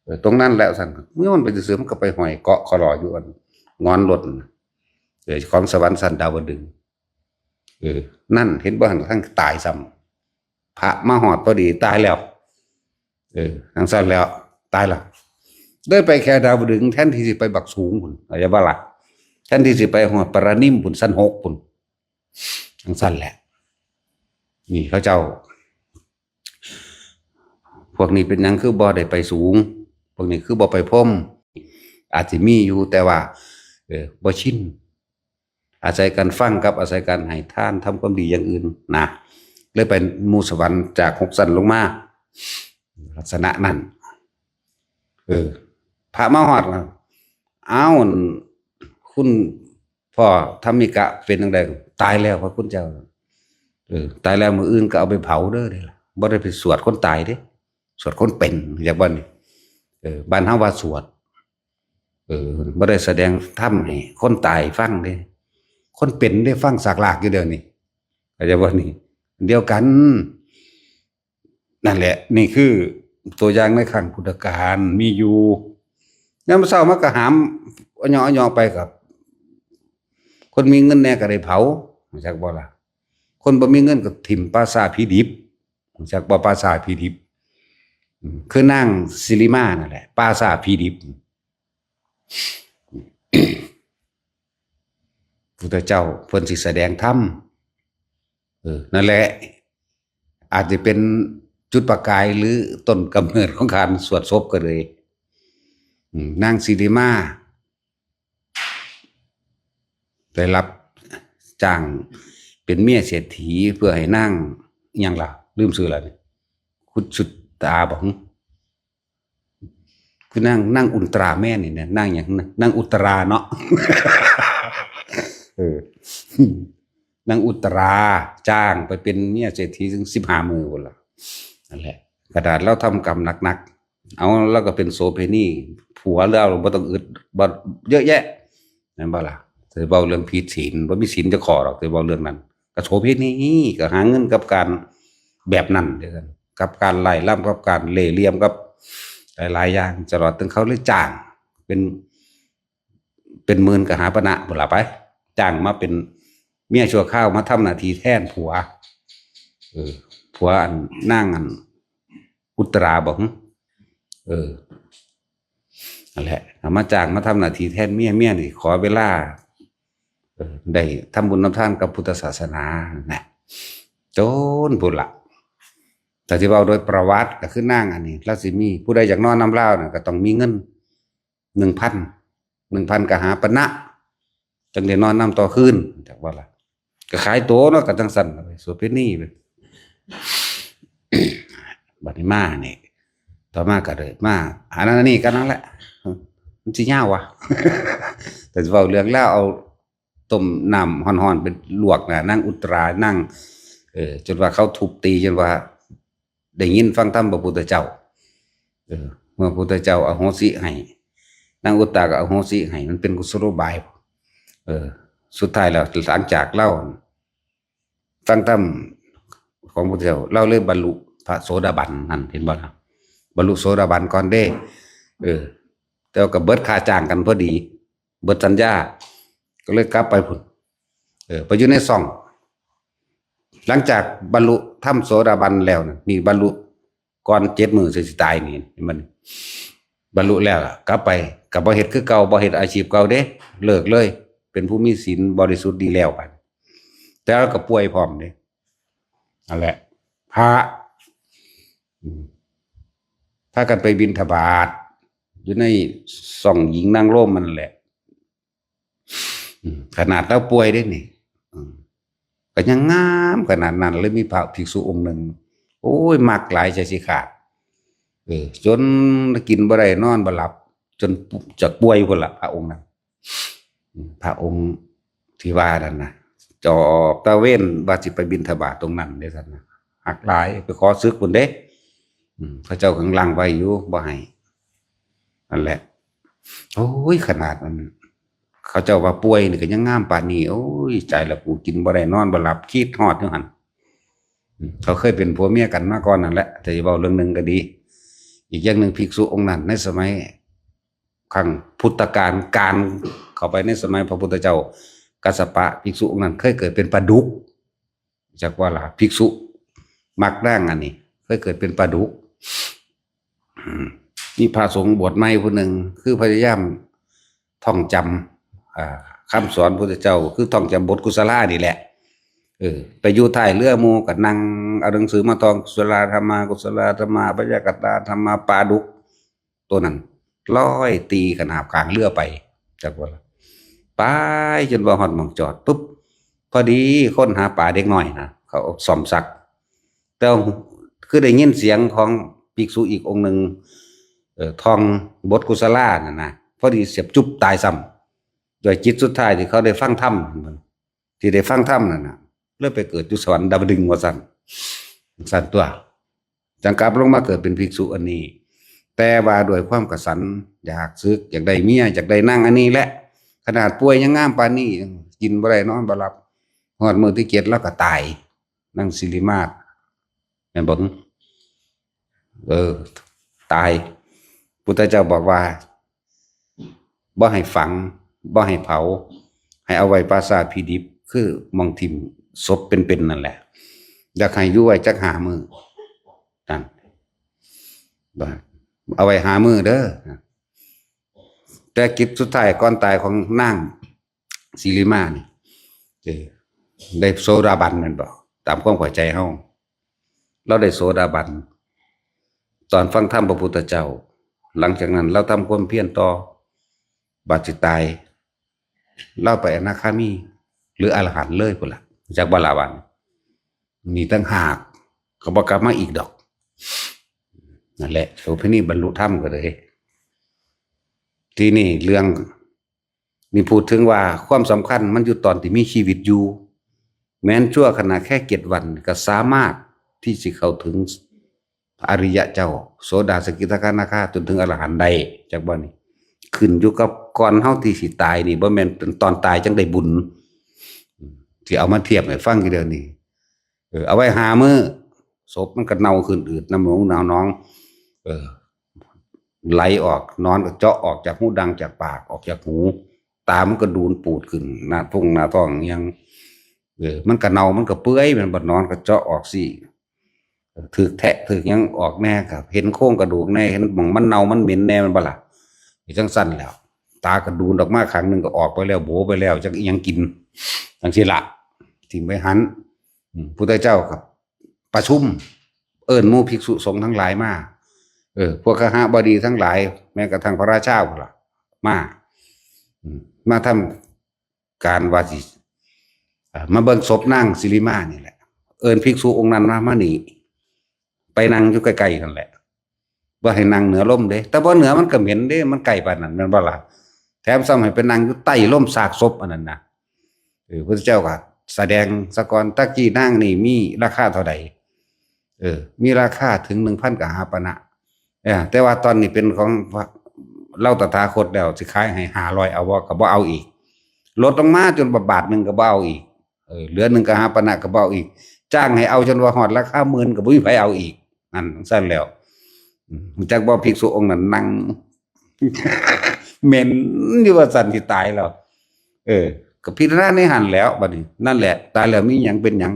เออ ตรงนั้นแหละ ซั่น โยนไปซื่อๆ มันก็ไปห้อยเกาะคอลออยู่อันหงอนรถน่ะ เออ ของสวรรค์ชั้นดาวดึงส์ เออ นั่น เห็นบ่ หั่นทั้งตายซ้ำ พระมาฮอดพอดี ตายแล้ว เออ จั่งซั่นแล้ว ตายแล้ว เลยไปแค่ดาวดึงส์ แทนที่สิไปบักสูงพุ้น เข้าใจบ่ล่ะ แทนที่สิไปฮอดปรินิมพุ้น ชั้นหกพุ้น จั่งซั่นแหละ นี่เขาเจ้า พวกนี้เป็นหยังคือบ่ได้ไปสูง พวกนี้คือบ่ไปพรหม อาจสิมีอยู่ แต่ว่า เออ บ่ชิน อาศัยการฟังกับอาศัยการให้ทาน ทำความดีอย่างอื่นนะ เลยไปหมู่สวรรค์จากหกชั้นลงมา ลักษณะนั้น เออ พระมาฮอดแล้ว "อ้าว คุณพ่อธรรมิกะเป็นจั่งใด" "ตายแล้วพระคุณเจ้า" "เออ ตายแล้ว มื้ออื่นก็เอาไปเผาเด้อ" นี่ล่ะ บ่ได้ไปสวดคนตายเด้ สวดคนเป็น อยากบ่นี่ เออ บ้านเฮาว่าสวด เออ บ่ได้แสดงธรรมให้คนตายฟังเด้ คนเป็นได้ฟังสากลากอยู่เดี๋ยวนี้ เข้าใจบ่นี่ เดียวกัน นั่นแหละ นี่คือตัวอย่างในครั้งพุทธกาลมีอยู่ ยามมื้อเช้ามาก็หามอะเหยาะอะเหยาะไปกับ คนมีเงินแน่ก็ได้เผา รู้จักบ่ล่ะ คนบ่มีเงินก็ถิ่มป่าช้าผีดิบ รู้จักบ่ ป่าช้าผีดิบ อืม คือนางสิริมานั่นแหละ ป่าช้าผีดิบ พุทธเจ้าเพิ่นสิแสดงธรรม เออ นั่นแหละ อาจจะเป็นจุดประกายหรือต้นกำเนิดของการสวดศพก็เลย อืม นางสิริมา ได้รับจ้างเป็นเมียเศรษฐีเพื่อให้นาง อิหยังล่ะ ลืมชื่อแล้วนี่ คุณสุตาบ่ คือนาง นางอุลตร้าแมนนี่นะ นางหยังนะ นางอุตราเนาะ เออ นางอุตราจ้างไปเป็นเมียเศรษฐีถึงสิบห้ามื้อพุ้นล่ะ นั่นแหละ ขนาดลาวทำกรรมหนักๆ เอา ลาวก็เป็นโสเภณี ผัวลาวบ่ต้องอึด บ่ เยอะแยะ แม่นบ่ล่ะ สิเว้าเรื่องผิดศีล บ่มีศีลจักข้อดอก สิเว้าเรื่องนั้น ก็โสเภณี ก็หาเงินกับการแบบนั้นเด้อ กับการไล่ลำ กับการเล่ห์เหลี่ยม กับหลายๆอย่าง ตลอดถึงเขาเลยจ้างเป็น เป็นหมื่นกหาปณะพุ้นล่ะไป จ้างมาเป็นเมียชั่วคราวมาทำหน้าที่แทนผัว เออ ผัวอันนางอันอุตราบ่หึ เออ นั่นแหละ เอามาจ้างมาทำหน้าที่แทนเมีย เมียนี่ขอเวลา เออ ได้ทำบุญทำทานกับพุทธศาสนานะ จนพุ้นล่ะ แต่ที่เว้าโดยประวัติก็คือนางอันนี้ ลาวสิมีผู้ใดอยากนอนนำลาวน่ะก็ต้องมีเงิน หนึ่งพัน หนึ่งพันกหาปณะ จั่งได้นอนนำต่อคืน จักว่าล่ะ ก็ขายตั๋วเนาะ ก็จั่งซั่นล่ะ โสเภณีไป บัดนี้มานี่ ต่อมาก็เลยมา อันนั้นอันนี้ก็นั่นแหละ มันสิยาววะ แต่สิเว้าเรื่องลาว เอาต้มน้ำฮ้อนๆไปลวกนะ นางอุตรานาง เออ จนว่าเขาทุบตี จนว่าได้ยินฟังธรรมพระพุทธเจ้า เออ เมื่อพระพุทธเจ้าอโหสิให้ นางอุตราก็อโหสิให้ มันเป็นกุศโลบาย เออ สุดท้ายแล้ว หลังจากลาวฟังธรรมของพระพุทธเจ้า ลาวเลยบรรลุพระโสดาบันนั่น เห็นบ่ล่ะ บรรลุโสดาบันก่อนเด้ เออ แต่ว่าก็เบิดค่าจ้างกันพอดี เบิดสัญญา ก็เลยกลับไปพุ้น เออ ไปอยู่ในซ่อง หลังจากบรรลุธรรมโสดาบันแล้วนะ นี่บรรลุก่อนเจ็ดมื้อสิตายนี่ มันบรรลุแล้วล่ะ กลับไปก็บ่เฮ็ดคือเก่า บ่เฮ็ดอาชีพเก่าเด้ เลิกเลย เป็นผู้มีศีลบริสุทธิ์ดีแล้วบัด แต่ว่าก็ป่วยพร้อมเด้ นั่นแหละ พระ อืม พากันไปบิณฑบาต อยู่ในซ่องหญิงนางโรมมันแหละ อืม ขนาดลาวป่วยเด้นี่ อืม ก็ยังงามขนาดนั้น เลยมีพระภิกษุองค์หนึ่ง โอ้ย มักหลายใจสิขาด เออ จนกินบ่ได้นอนบ่หลับ จนจะป่วยพุ้นล่ะ พระองค์นั้น อืม พระองค์ที่ว่านั่นนะ จอบตระเวนว่าสิไปบิณฑบาตตรงนั้นเด้ ซั่นนะ ฮักหลาย ไปขอศึกพุ้นเด้ อืม เขาเจ้าก็ลังไว้อยู่ บ่ให้ นั่นแหละ โอ้ย ขนาดมัน เขาเจ้าว่าป่วยนี่ก็ยังงามปานนี้ โอ้ย ใจละกู กินบ่ได้นอนบ่หลับ คิดฮอดอยู่หั่น อืม เขาเคยเป็นผัวเมียกันมาก่อนนั่นแหละ แต่จะเว้าเรื่องหนึ่งก็ดี อีกอย่างหนึ่ง ภิกษุองค์นั้น ในสมัยครั้งพุทธกาล การเข้าไปในสมัยพระพุทธเจ้า กัสสปะ ภิกษุองค์นั้นเคยเกิดเป็นปลาดุก จักว่าล่ะ ภิกษุมักนางอันนี้ เคยเกิดเป็นปลาดุก อืม มีพระสงฆ์บวชใหม่ผู้หนึ่ง คือพยายามท่องจำ อ่า คำสอนพุทธเจ้า คือท่องจำบทกุศลานี่แหละ เออ ไปอยู่ท้ายเรือหมู่ก็นั่งเอาหนังสือมาท่อง กุศลาธรรมา กุศลาธรรมา อัพยากตาธรรมา ปลาดุก ตัวนั้นลอยตีขนาบกลางเรือไป จักว่าล่ะ ไปจนว่าฮอดหม่องจอดปุ๊บ พอดีคนหาปลาเด็กน้อยนะ เขาซ่อมซัก แต่คือได้ยินเสียงของภิกษุอีกองค์หนึ่ง เอ่อ ท่องบทกุศลานั่นนะ พอดีเสียบจุ๊บตายซ้ำ ด้วยจิตสุดท้ายที่เขาได้ฟังธรรม ที่ได้ฟังธรรมนั่นน่ะ เลยไปเกิดอยู่สวรรค์ดาวดึงส์ว่าซั่น ซั่นตัว จั่งกลับลงมาเกิดเป็นภิกษุอันนี้ แต่ว่าด้วยความกระสัน อยากศึก อยากได้เมีย อยากได้นางอันนี้แหละ ขนาดป่วยยังงามปานนี้ กินบ่ได้นอนบ่หลับ ฮอดมื้อที่เจ็ดลาวก็ตาย นางสิริมาศ แม่นบ่ เออ ตาย พุทธเจ้าบอกว่า บ่ให้ฝัง บ่ให้เผา ให้เอาไว้ปราสาทผีดิบ คือหม่องถิ่มศพเป็นๆนั่นแหละ อยากให้อยู่ไว้จักห้ามื้อ นั่น ว่า เอาไว้ห้ามื้อเด้อ แต่กิจสุดท้ายก่อนตายของนางสิริมานี่ เออ ได้โสดาบันแม่นบ่ ตามความเข้าใจเฮา ลาวได้โสดาบัน ตอนฟังธรรมพระพุทธเจ้า หลังจากนั้นลาวทำความเพียรต่อ บัดสิตาย ลาวไปอนาคามี หรืออรหันต์เลยพุ้นล่ะ จักบ่ล่ะว่า นี่ต่างหาก ก็บ่กลับมาอีกดอก นั่นแหละ โสเภณีบรรลุธรรมก็เลย ทีนี้เรื่อง นี่พูดถึงว่าความสำคัญมันอยู่ตอนที่มีชีวิตอยู่ แม้นชั่วขณะแค่เจ็ดวันก็สามารถที่สิเข้าถึงอริยะเจ้า โสดา สกิทาคานาคา จนถึงอรหันต์ได้ จักบ่นี่ ขึ้นอยู่กับก่อนเฮาที่สิตายนี่ บ่แม่นตอนตายจั่งได้บุญ ที่เอามาเทียบให้ฟังอยู่เดี๋ยวนี้ เออ เอาไว้ห้ามื้อ ศพมันก็เน่าขึ้นอืด น้ำหนองน้ำหนอง เออ ไหลออก หนอนก็เจาะออกจากหูดังจากปาก ออกจากหู ตามันก็ดูนปูดขึ้น หน้าท้องหน้าท้องยัง เออ มันก็เน่ามันก็เปื่อย มันบ่นอนก็เจาะออกสิ ถืกแทะถืกหยังออกแน่ก็เห็นโครงกระดูกแน่ เห็นหม่องมันเน่ามันเหม็นแน่ แม่นบ่ล่ะ จั่งซั่นแหล้ว ตาก็ดูนออกมาข้างหนึ่งก็ออกไปแล้ว โบไปแล้ว จักอิหยังกิน จั่งซี้ล่ะ ถิ่มไว้หั้น อืม พุทธเจ้าก็ประชุม เอิ้นหมู่ภิกษุสงฆ์ทั้งหลายมา เออ พวกคหบดีทั้งหลาย แม้กระทั่งพระราชาพุ้นล่ะ มา อืม มาทำการว่าสิ อ่า มาเบิ่งศพนางสิริมานี่แหละ เอิ้นภิกษุองค์นั้นมา มานี่ ไปนั่งอยู่ใกล้ๆนั่นแหละ บ่ให้นั่งเหนือลมเด้ แต่บ่เหนือมันก็เหม็นเด้ มันใกล้ปานนั้น แม่นบ่ล่ะ แถมซ้ำให้ไปนั่งอยู่ใต้ลมซากศพอันนั้นนะ เออ พุทธเจ้าก็แสดงซะก่อน ตะกี้นางนี่มีราคาเท่าใด เออ มีราคาถึงหนึ่งพันกหาปณะ เออ แต่ว่าตอนนี้เป็นของพระ เราตถาคตแล้ว สิขายให้ห้าร้อยเอาบ่ ก็บ่เอาอีก ลดลงมาจนบาทหนึ่งก็บ่เอาอีก เออ เหลือหนึ่งกหาปณะก็บ่เอาอีก จ้างให้เอาจนว่าฮอดราคาหมื่นก็บ่มีไผเอาอีก นั่นจั่งซั่นแล้ว อืม จักบ่ภิกษุองค์นั้นนั่ง เหม็นอยู่ว่าซั่นสิตายแล้ว เออ ก็พิจารณาในหั่นแหล้วบัดนี้ นั่นแหละ ตายแล้วมีหยังเป็นหยัง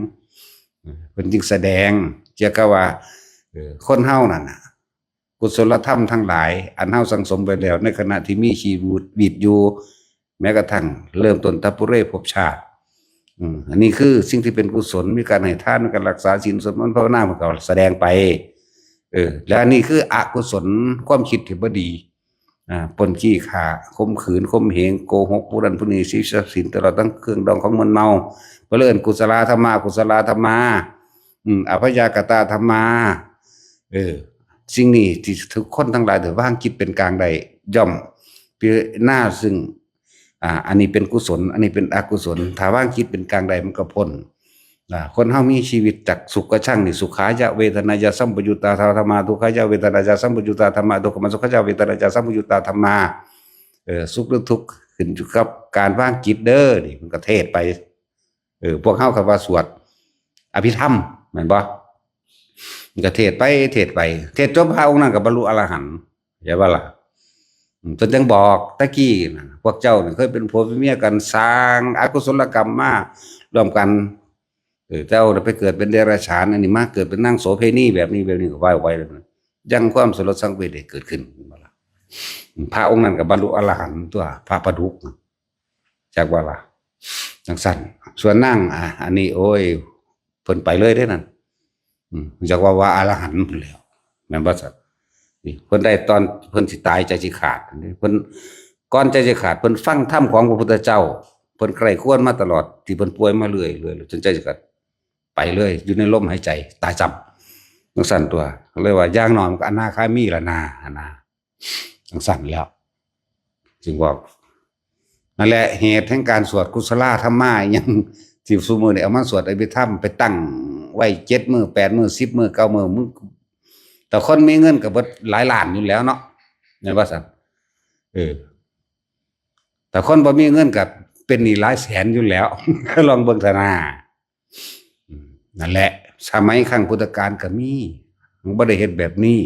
เออ เพิ่นจึงแสดง เจ้าก็ว่า เออ คนเฮานั่นน่ะ กุศลธรรมทั้งหลาย อันเฮาสั่งสมไว้แล้ว ในขณะที่มีชีวิตอยู่ แม้กระทั่งเริ่มต้นแต่ปุเรภพชาติ อืม อันนี้คือสิ่งที่เป็นกุศล มีการให้ทาน มีการรักษาศีล สวดมนต์ภาวนา มันก็แสดงไป เออ และอันนี้คืออกุศล ความคิดที่บ่ดี อ่า ปล้นจี้ฆ่า ข่มขืน ข่มเหง โกหก ผู้นั้นผู้นี้ ชิงทรัพย์สิน ตลอดทั้งเครื่องดองของมึนเมา เพิ่นเอิ้นกุศลธรรมะ อกุศลธรรมะ อืม อพยากตาธรรมะ เออ สิ่งนี้ที่ทุกคนทั้งหลายได้วางจิตเป็นกลางได้ ย่อมพิจารณาซึ่ง อ่า อันนี้เป็นกุศล อันนี้เป็นอกุศล ถ้าวางจิตเป็นกลางได้มันก็พ้น อ่า คนเฮามีชีวิตจากสุขกับชั่งนี่ สุขายะเวทนายะสัมปยุตตาธรรมา ทุกขายะเวทนายะสัมปยุตตาธรรมา ทุกขมสุขายะเวทนายะสัมปยุตตาธรรมา เออ สุขหรือทุกข์ขึ้นอยู่กับการวางจิตเด้อ นี่มันก็เทศน์ไป เออ พวกเฮาก็ว่าสวดอภิธรรม แม่นบ่ มันก็เทศน์ไป เทศน์ไป เทศน์จบ พระองค์นั้นก็บรรลุอรหันต์ เข้าใจบ่ล่ะ อืม เพิ่นจั่งบอกตะกี้น่ะ พวกเจ้านี่เคยเป็นผัวเป็นเมียกัน สร้างอกุศลกรรมมาร่วมกัน เออ เจ้าน่ะไปเกิดเป็นเดรัจฉาน อันนี้มาเกิดเป็นนางโสเภณีแบบนี้ แบบนี้ก็ว่าไปแล้วนะ ยังความสลดสังเวชได้เกิดขึ้น บ่ล่ะ พระองค์นั้นก็บรรลุอรหันต์ตั๊ว พระปาดุกน่ะ จักว่าล่ะ จั่งซั่น ส่วนนาง อ่ะ อันนี้ โอ้ย เพิ่นไปเลยเด้นั่น อืม จักว่า ว่าอรหันต์พู้นแหล้ว แม่นบ่ซั่น นี่ เพิ่นได้ตอน เพิ่นสิตายใจสิขาด เพิ่น ก่อนใจสิขาด เพิ่นฟังธรรมของพระพุทธเจ้า เพิ่นใคร่ครวญมาตลอด ที่เพิ่นป่วยมาเรื่อยๆ จนใจสิขาด ไปเลย อยู่ในลมหายใจ ตายซ้ำ จั่งซั่นตั๊ว ก็เลยว่า อย่างน้อยมันก็อนาคามีล่ะนา หั่นนะ จั่งซั่นแล้ว จึงบอก นั่นแหละ เหตุแห่งการสวดกุศลธรรมะอิหยัง ที่ซุมื้อนี้เอามาสวดอภิธรรม ไปตั้งไว้เจ็ดมื้อ แปดมื้อ สิบมื้อ เก้ามื้อ มึง แต่คนมีเงินก็เบิดหลายล้านอยู่แล้วเนาะ แม่นบ่ซั่น เออ แต่คนบ่มีเงินก็เป็นหนี้หลายแสนอยู่แล้ว ลองเบิ่งซะนา อืม นั่นแหละ สมัยครั้งพุทธกาลก็มี มันบ่ได้เฮ็ดแบบนี้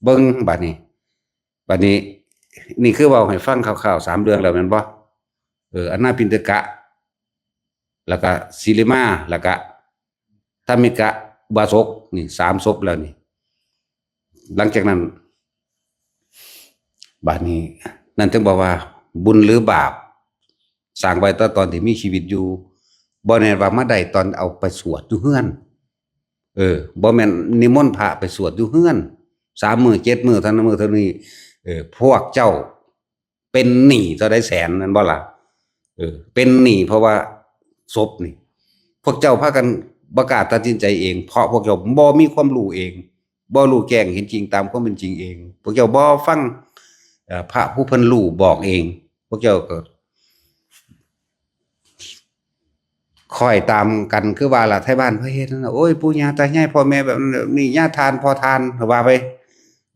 เบิ่งบัดนี้ บัดนี้ นี่คือเว้าให้ฟังคร่าวๆ สามเรื่องแล้วแม่นบ่ เออ อนาถปิณฑกะ แล้วก็สิริมา แล้วก็ธัมมิกะอุบาสก นี่สามศพแล้วนี่ หลังจากนั้น บัดนี้ นั่นถึงบอกว่า บุญหรือบาป สร้างไว้แต่ตอนที่มีชีวิตอยู่ บ่แน่ว่ามาได้ตอนเอาไปสวดอยู่เฮือน เออ บ่แม่นนิมนต์พระไปสวดอยู่เฮือน สามมื้อ เจ็ดมื้อ เท่านั้นมื้อเท่านี้ เออ พวกเจ้าเป็นหนี้เท่าใดแสน แม่นบ่ล่ะ เออ เป็นหนี้เพราะว่าศพนี่ พวกเจ้าพากันบ่กล้าตัดสินใจเอง เพราะพวกเจ้าบ่มีความรู้เอง บ่รู้แจ้งเห็นจริงตามความเป็นจริงเอง พวกเจ้าบ่ฟัง เอ่อ พระผู้เพิ่นรู้บอกเอง พวกเจ้าก็ คอยตามกัน คือว่าล่ะ ไทบ้านเพิ่นเฮ็ดนั่นน่ะ โอ้ย ปู่ย่าตายายพ่อแม่แบบนั้น นี่ย่าทานพ่อทาน ว่าไป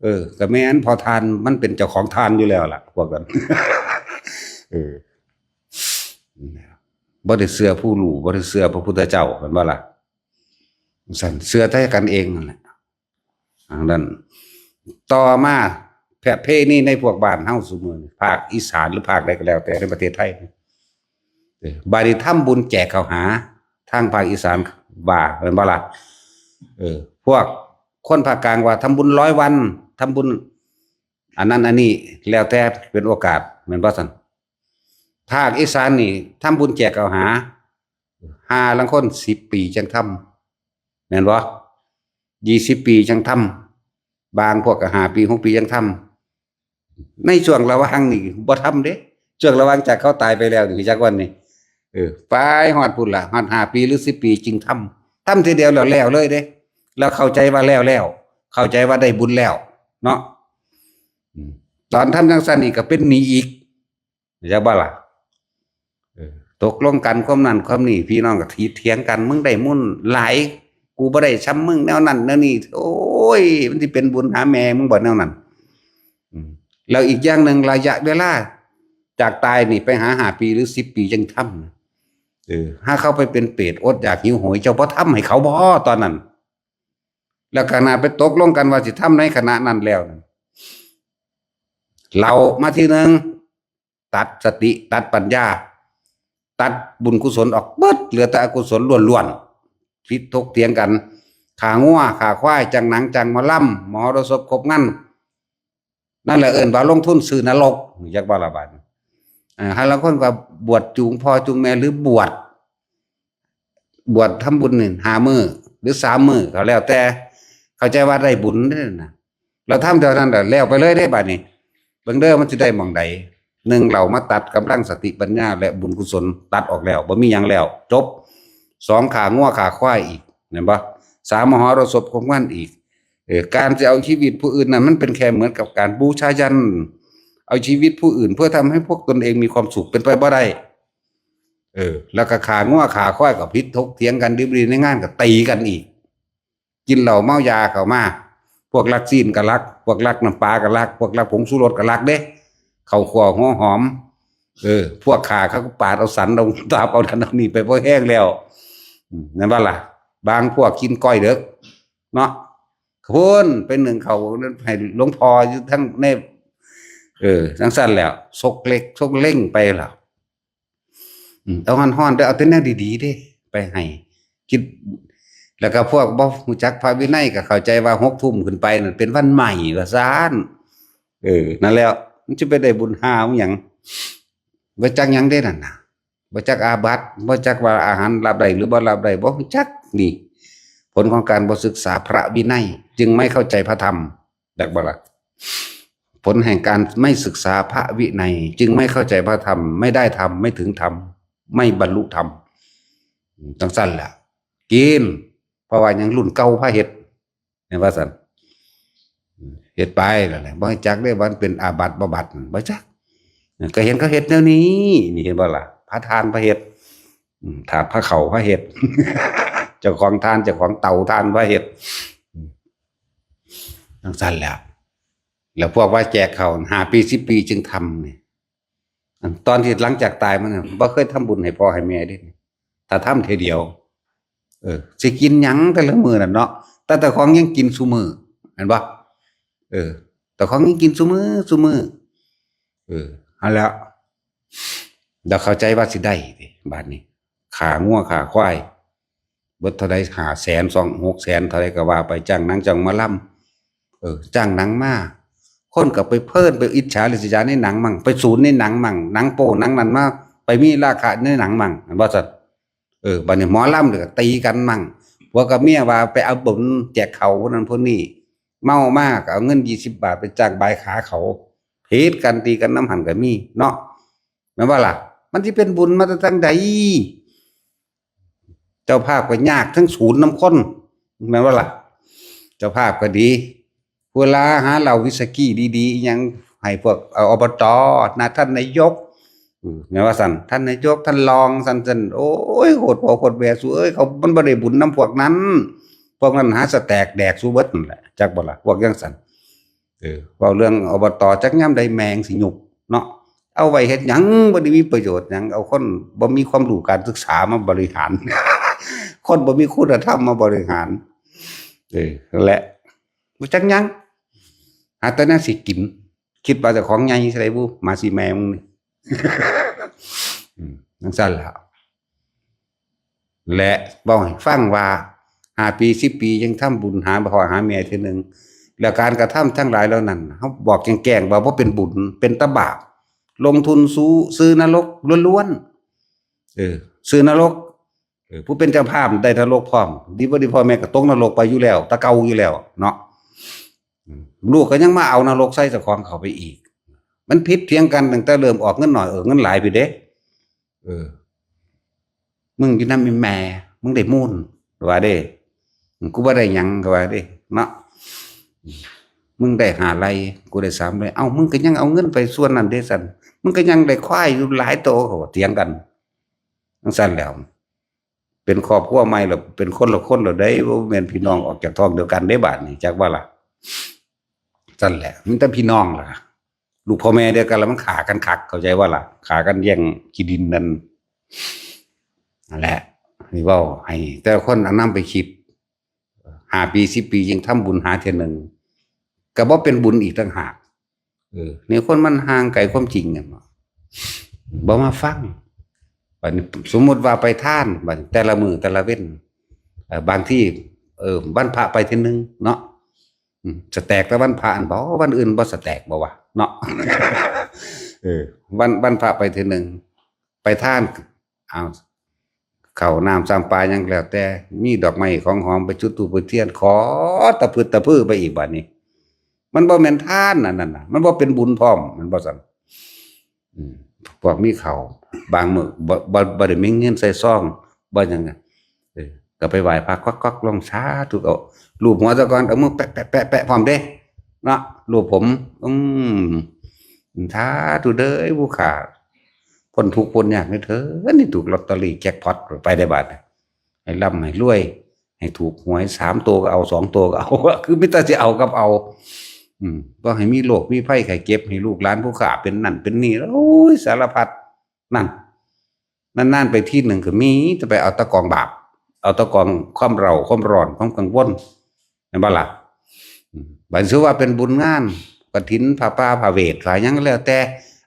เออ ก็แม่น พ่อทานมันเป็นเจ้าของทานอยู่แล้วล่ะ พวกนั้น เออ บ่ได้เชื่อผู้รู้ บ่ได้เชื่อพระพุทธเจ้า แม่นบ่ล่ะ ซั่น เชื่อแต่กันเองนั่นแหละ อันนั้น ต่อมา ประเพณีในพวกบ้านเฮาซุมื้อนี้ ภาคอีสานหรือภาคใดก็แล้วแต่ในประเทศไทยนี่ เออ บาดนี้ทำบุญแจกข้าวหา ทางภาคอีสานว่าแม่นบ่ล่ะ? เออ พวกคนภาคกลางว่าทำบุญร้อยวัน ทำบุญ อันนั้นอันนี้ แล้วแต่เป็นโอกาส แม่นบ่ซั่น? ภาคอีสานนี่ทำบุญแจกข้าวหา หาลางคนสิบปีจั่งทำ แม่นบ่? ยี่สิบปีจั่งทำ บางพวกก็ห้าปี หกปีจั่งทำ ในช่วงระหว่างนี่บ่ทำเด้ ช่วงระหว่างจากเขาตายไปแล้วนี่ จักวันนี่ เออ ไปฮอดพุ้นล่ะ ฮอดห้าปีหรือสิบปีจึงทำ ทำทีเดียวแล้ว แล้วเลยเด้ แล้วเข้าใจว่าแล้วแล้ว เข้าใจว่าได้บุญแล้ว เนาะ อืม ตอนทำจั่งซั่นอีกก็เป็นหนี้อีก จักบ่ล่ะ? เออ ตกลงกันความนั้นความนี้ พี่น้องก็ถีบเถียงกัน มึงได้บุญหลาย กูบ่ได้ส่ำมึงแนวนั้นแนวนี้ โอ้ย มันสิเป็นบุญหาแม่มึงบ่แนวนั้น อืม แล้วอีกอย่างหนึ่ง ระยะเวลาจากตายนี่ไปหาห้าปีหรือสิบปีจั่งทำ เออ หาเขาไปเป็นเปรตอดอยากหิวโหย เจ้าบ่ทำให้เขาบ่ตอนนั้น? แล้วขณะไปตกลงกันว่าสิทำในขณะนั้นแล้ว เรามาทีหนึ่ง ตัดสติ ตัดปัญญา ตัดบุญกุศลออกเบิด เหลือแต่อกุศลล้วนๆ ผิดถกเถียงกัน ฆ่างัว ฆ่าควาย จ้างหนัง จ้างหมอลำ มหรสพครบงาน นั่นแหละเอิ้นว่าลงทุนซื้อนรก จักบ่ล่ะบาดนี้ อ่า หาลางคนก็บวชจูงพ่อจูงแม่ หรือบวช บวชทำบุญนี่ห้ามื้อ หรือสามมื้อ ก็แล้วแต่ เข้าใจว่าได้บุญเด้อนะ เราทำเท่านั้นแหละ แล้วไปเลยเด้บาดนี้ เบิ่งเด้อมันสิได้หม่องใด หนึ่ง เรามาตัดกำลังสติปัญญาและบุญกุศลตัดออกแล้ว บ่มีหยังแล้ว จบ สอง ฆ่างัวฆ่าควายอีก เห็นบ่? สาม มหรสพครบงานอีก เออ การจะเอาชีวิตผู้อื่นนั้น มันเป็นแค่เหมือนกับการบูชายัญ เอาชีวิตผู้อื่นเพื่อทำให้พวกตนเองมีความสุข เป็นไปบ่ได้ เออ แล้วก็ฆ่างัวฆ่าควายก็ผิดถกเถียงกัน ดิบดีในงานก็ตีกันอีก กินเหล้าเมายาเข้ามา พวกลักซี้นก็ลัก พวกลักน้ำปลาก็ลัก พวกลักผงชูรสก็ลักเด้ ข้าวคั่วหัวหอม เออ พวกฆ่าเขาก็ปาดเอาสันเอาตับเอานั่นเอานี่ไปพอแห้งแล้ว อืม นั่นว่าล่ะ บางพวกกินก้อยเด็ก เนาะ พุ้นไปนึ่งข้าวให้หลวงพ่ออยู่ทั้งใน เออ จั่งซั่นแล้ว ซกเล็กซกเล็งไปแล้ว อืม เอาฮ้อนๆ เด้อ เอาแต่แนวดีๆ เด้ ไปให้ คิด แล้วก็พวกบ่รู้จักพระวินัยก็เข้าใจว่าหกทุ่มขึ้นไปนั่นเป็นวันใหม่ว่าซั่น เออ นั่นแหละ มันสิไปได้บุญหาหยัง บ่จักหยังเด้นั่นน่ะ บ่จักอาบัติ บ่จักว่าอาหารรับได้หรือบ่รับได้ บ่รู้จัก นี่ ผลของการบ่ศึกษาพระวินัย จึงไม่เข้าใจพระธรรม จักบ่ล่ะ? ผลแห่งการไม่ศึกษาพระวินัย จึงไม่เข้าใจพระธรรม ไม่ได้ธรรม ไม่ถึงธรรม ไม่บรรลุธรรม จั่งซั่นล่ะ กิน เพราะว่าหยัง รุ่นเก่าพาเฮ็ด แม่นว่าซั่น เฮ็ดไปนั่นแหละ บ่รู้จักเด้ว่ามันเป็นอาบัติบ่บัติ บ่จัก ก็เห็นเขาเฮ็ดแนวนี้ นี่เห็นบ่ล่ะ พระทานพาเฮ็ด อืม ถ้าพระเขาพาเฮ็ด เจ้าของทาน เจ้าของเตาทานพาเฮ็ด อืม จั่งซั่นแหละ แล้วพวกว่าแจกข้าวห้าปี สิบปีจึงทำนี่ อันตอนที่หลังจากตายมันน่ะ บ่เคยทำบุญให้พ่อให้แม่เด้ ถ้าทำเทื่อเดียว เออ สิกินหยังแต่ละมื้อนั่นเนาะ แต่เจ้าของยังกินซุมื้อ เห็นบ่? เออ เจ้าของยังกินซุมื้อ ซุมื้อ เออ เอาแล้ว แล้วเข้าใจว่าสิได้ติ บาดนี้ ฆ่างัวฆ่าควาย เบิดเท่าใด ห้าแสน สอง หกแสน เท่าใดก็ว่าไป จ้างหนังจ้างหมอลำ เออ จ้างหนังมา คนก็ไปเพลินไปอิจฉาริษยาในหนังมั่ง ไปสูนในหนังมั่ง หนังโป๊หนังนั่นมา ไปมีราคะในหนังมั่ง แม่นบ่ซั่น? เออ บัดนี้หมอลำนี่ก็ตีกันมั่ง ผัวกับเมียว่าไปเอาบุญแจกข้าวผู้นั้นผู้นี้ เมามาก็เอาเงินยี่สิบบาทไปจ้างบายขาเขา ผิดกันตีกันนำหั่นก็มีเนาะ แม่นบ่ล่ะ? มันสิเป็นบุญมาแต่ทางใด? เจ้าภาพก็ยากทั้งสูนนำคน แม่นบ่ล่ะ? เจ้าภาพก็ดี เวลาหาเหล้าวิสกี้ดีๆ อิหยังให้พวก เอ่อ อบต นะ ท่านนายก อืม แม่นว่าซั่น ท่านนายก ท่านรอง ซั่นๆ โอ้ย โคตรพ่อโคตรแม่สูเอ้ย เขา มันบ่ได้บุญนำพวกนั้น พวกนั้นหาสแต็กแดกสูเบิดนั่นแหละ จักบ่ล่ะ พวกจั่งซั่น เออ เว้าเรื่อง อบต จักยามใดแม่งสิยุบเนาะ เอาไว้เฮ็ดหยัง บ่ได้มีประโยชน์หยัง เอาคนบ่มีความรู้การศึกษามาบริหาร คนบ่มีคุณธรรมมาบริหาร เออ นั่นแหละ บ่จักหยัง หาแต่แนวสิกิน คิดว่าเจ้าของใหญ่ใส่บุหมาสีแมงนี่ อืมนั่นสั้นแล้ว และบอกให้ฟังว่าห้าปีสิบปียังทำบุญหาพ่อหาแม่ทีหนึ่ง แล้วการกระทำทั้งหลายเหล่านั้นเขาบอกแจ้งๆว่าว่าเป็นบุญเป็นตบาป ลงทุนสู้ซื้อนรกล้วนๆเออซื้อนรกเออผู้เป็นเจ้าภาพได้นรกพร้อม ดีบ่ดีพ่อแม่ก็ตกนรกไปอยู่แล้วตะเกาอยู่แล้วเนาะ ลูกก็ยังมาเอานรกใส่เจ้าของเขาไปอีก มันผิดเถียงกันตั้งแต่เริ่มออกเงินหน่อยเออเงินหลายไปเด้เออ มึงอยู่น้ำแม่มึงได้มูลว่าเด้กูบ่ได้หยังก็ว่าเด้เนาะมึงได้ห้าไร่กูได้สามไร่เอ้ามึงก็ยังเอาเงินไปส่วนนั้นเด้สันมึงก็ยังได้ควายอยู่หลายโตเขาเถียงกันทั้งสั้นแล้ว เป็นครอบครัวใหม่แล้วเป็นคนละคนแล้วได้ว่าแม่นพี่น้องออกจากท้องเดียวกันได้บาดนี้จักว่าล่ะสั้นแหละมันแต่พี่น้องล่ะลูกพ่อแม่เดียวกันแล้วมันขากันคักเข้าใจว่าล่ะขากันแย่งขี้ดินนั่นนั่นแหละนี่เว่าให้แต่คนเอานำไปคิดห้าปีสิบปียังทำบุญหาเทื่อหนึ่งก็บ่เป็นบุญอีกต่างหากเออนี่คนมันห่างไกลความจริงเนี่ยบ่มาฟังบัดนี้สมมุติว่าไปทานบัดนี้แต่ละมื้อแต่ละเว้นเอ่อบางที่เออวันพระไปเทื่อหนึ่งเนาะอืมสแตกแต่วันพระอันบ่วันอื่นบ่สแตกบ่วะเนาะเออวันวันพระไปเทื่อหนึ่งไปทานเอา เข้าน้ำซ้ำปลาหยังแล้วแต่มีดอกไม้ของหอมไปจุดธูปไปเทียนขอตะพึดตะพื้อไปอีกบาดนี้ มันบ่แม่นทานอันนั้นน่ะมันบ่เป็นบุญพร้อมมันบ่ซั่นอืมพวกมีเข้าบางมื้อบ่บ่บ่ได้มีเงินใส่ซองบ่หยังอะเออก็ไปไหว้พระก๊อกๆลงสาธุเอาลูบหัวซะก่อนเอามือแปะๆๆๆพร้อมเด้เนาะลูบผมอืมสาธุเด้อผู้ข้า พ้นทุกข์พ้นยากนี่เถอะนี่ถูกลอตเตอรี่แจ็คพอตไปได้บาดให้ร่ำให้รวยให้ถูกหวยสามตัวก็เอาสองตัวก็เอาคือมิตรจะเอากับเอา อืมบ่ให้มีโรคมีภัยไข้เจ็บให้ลูกหลานผู้ข้าเป็นนั่นเป็นนี่โอ้ยสารพัดนั่นนั่นๆไปที่หนึ่งก็มีจะไปเอาตะกองบาปเอาตะกองความเร่าความร้อนความกังวลเห็นบ่ล่ะอืมบัดนี้ถือว่าเป็นบุญงานกฐินผ้าป่าผ้าเวทผ้าหยังก็แล้วแต่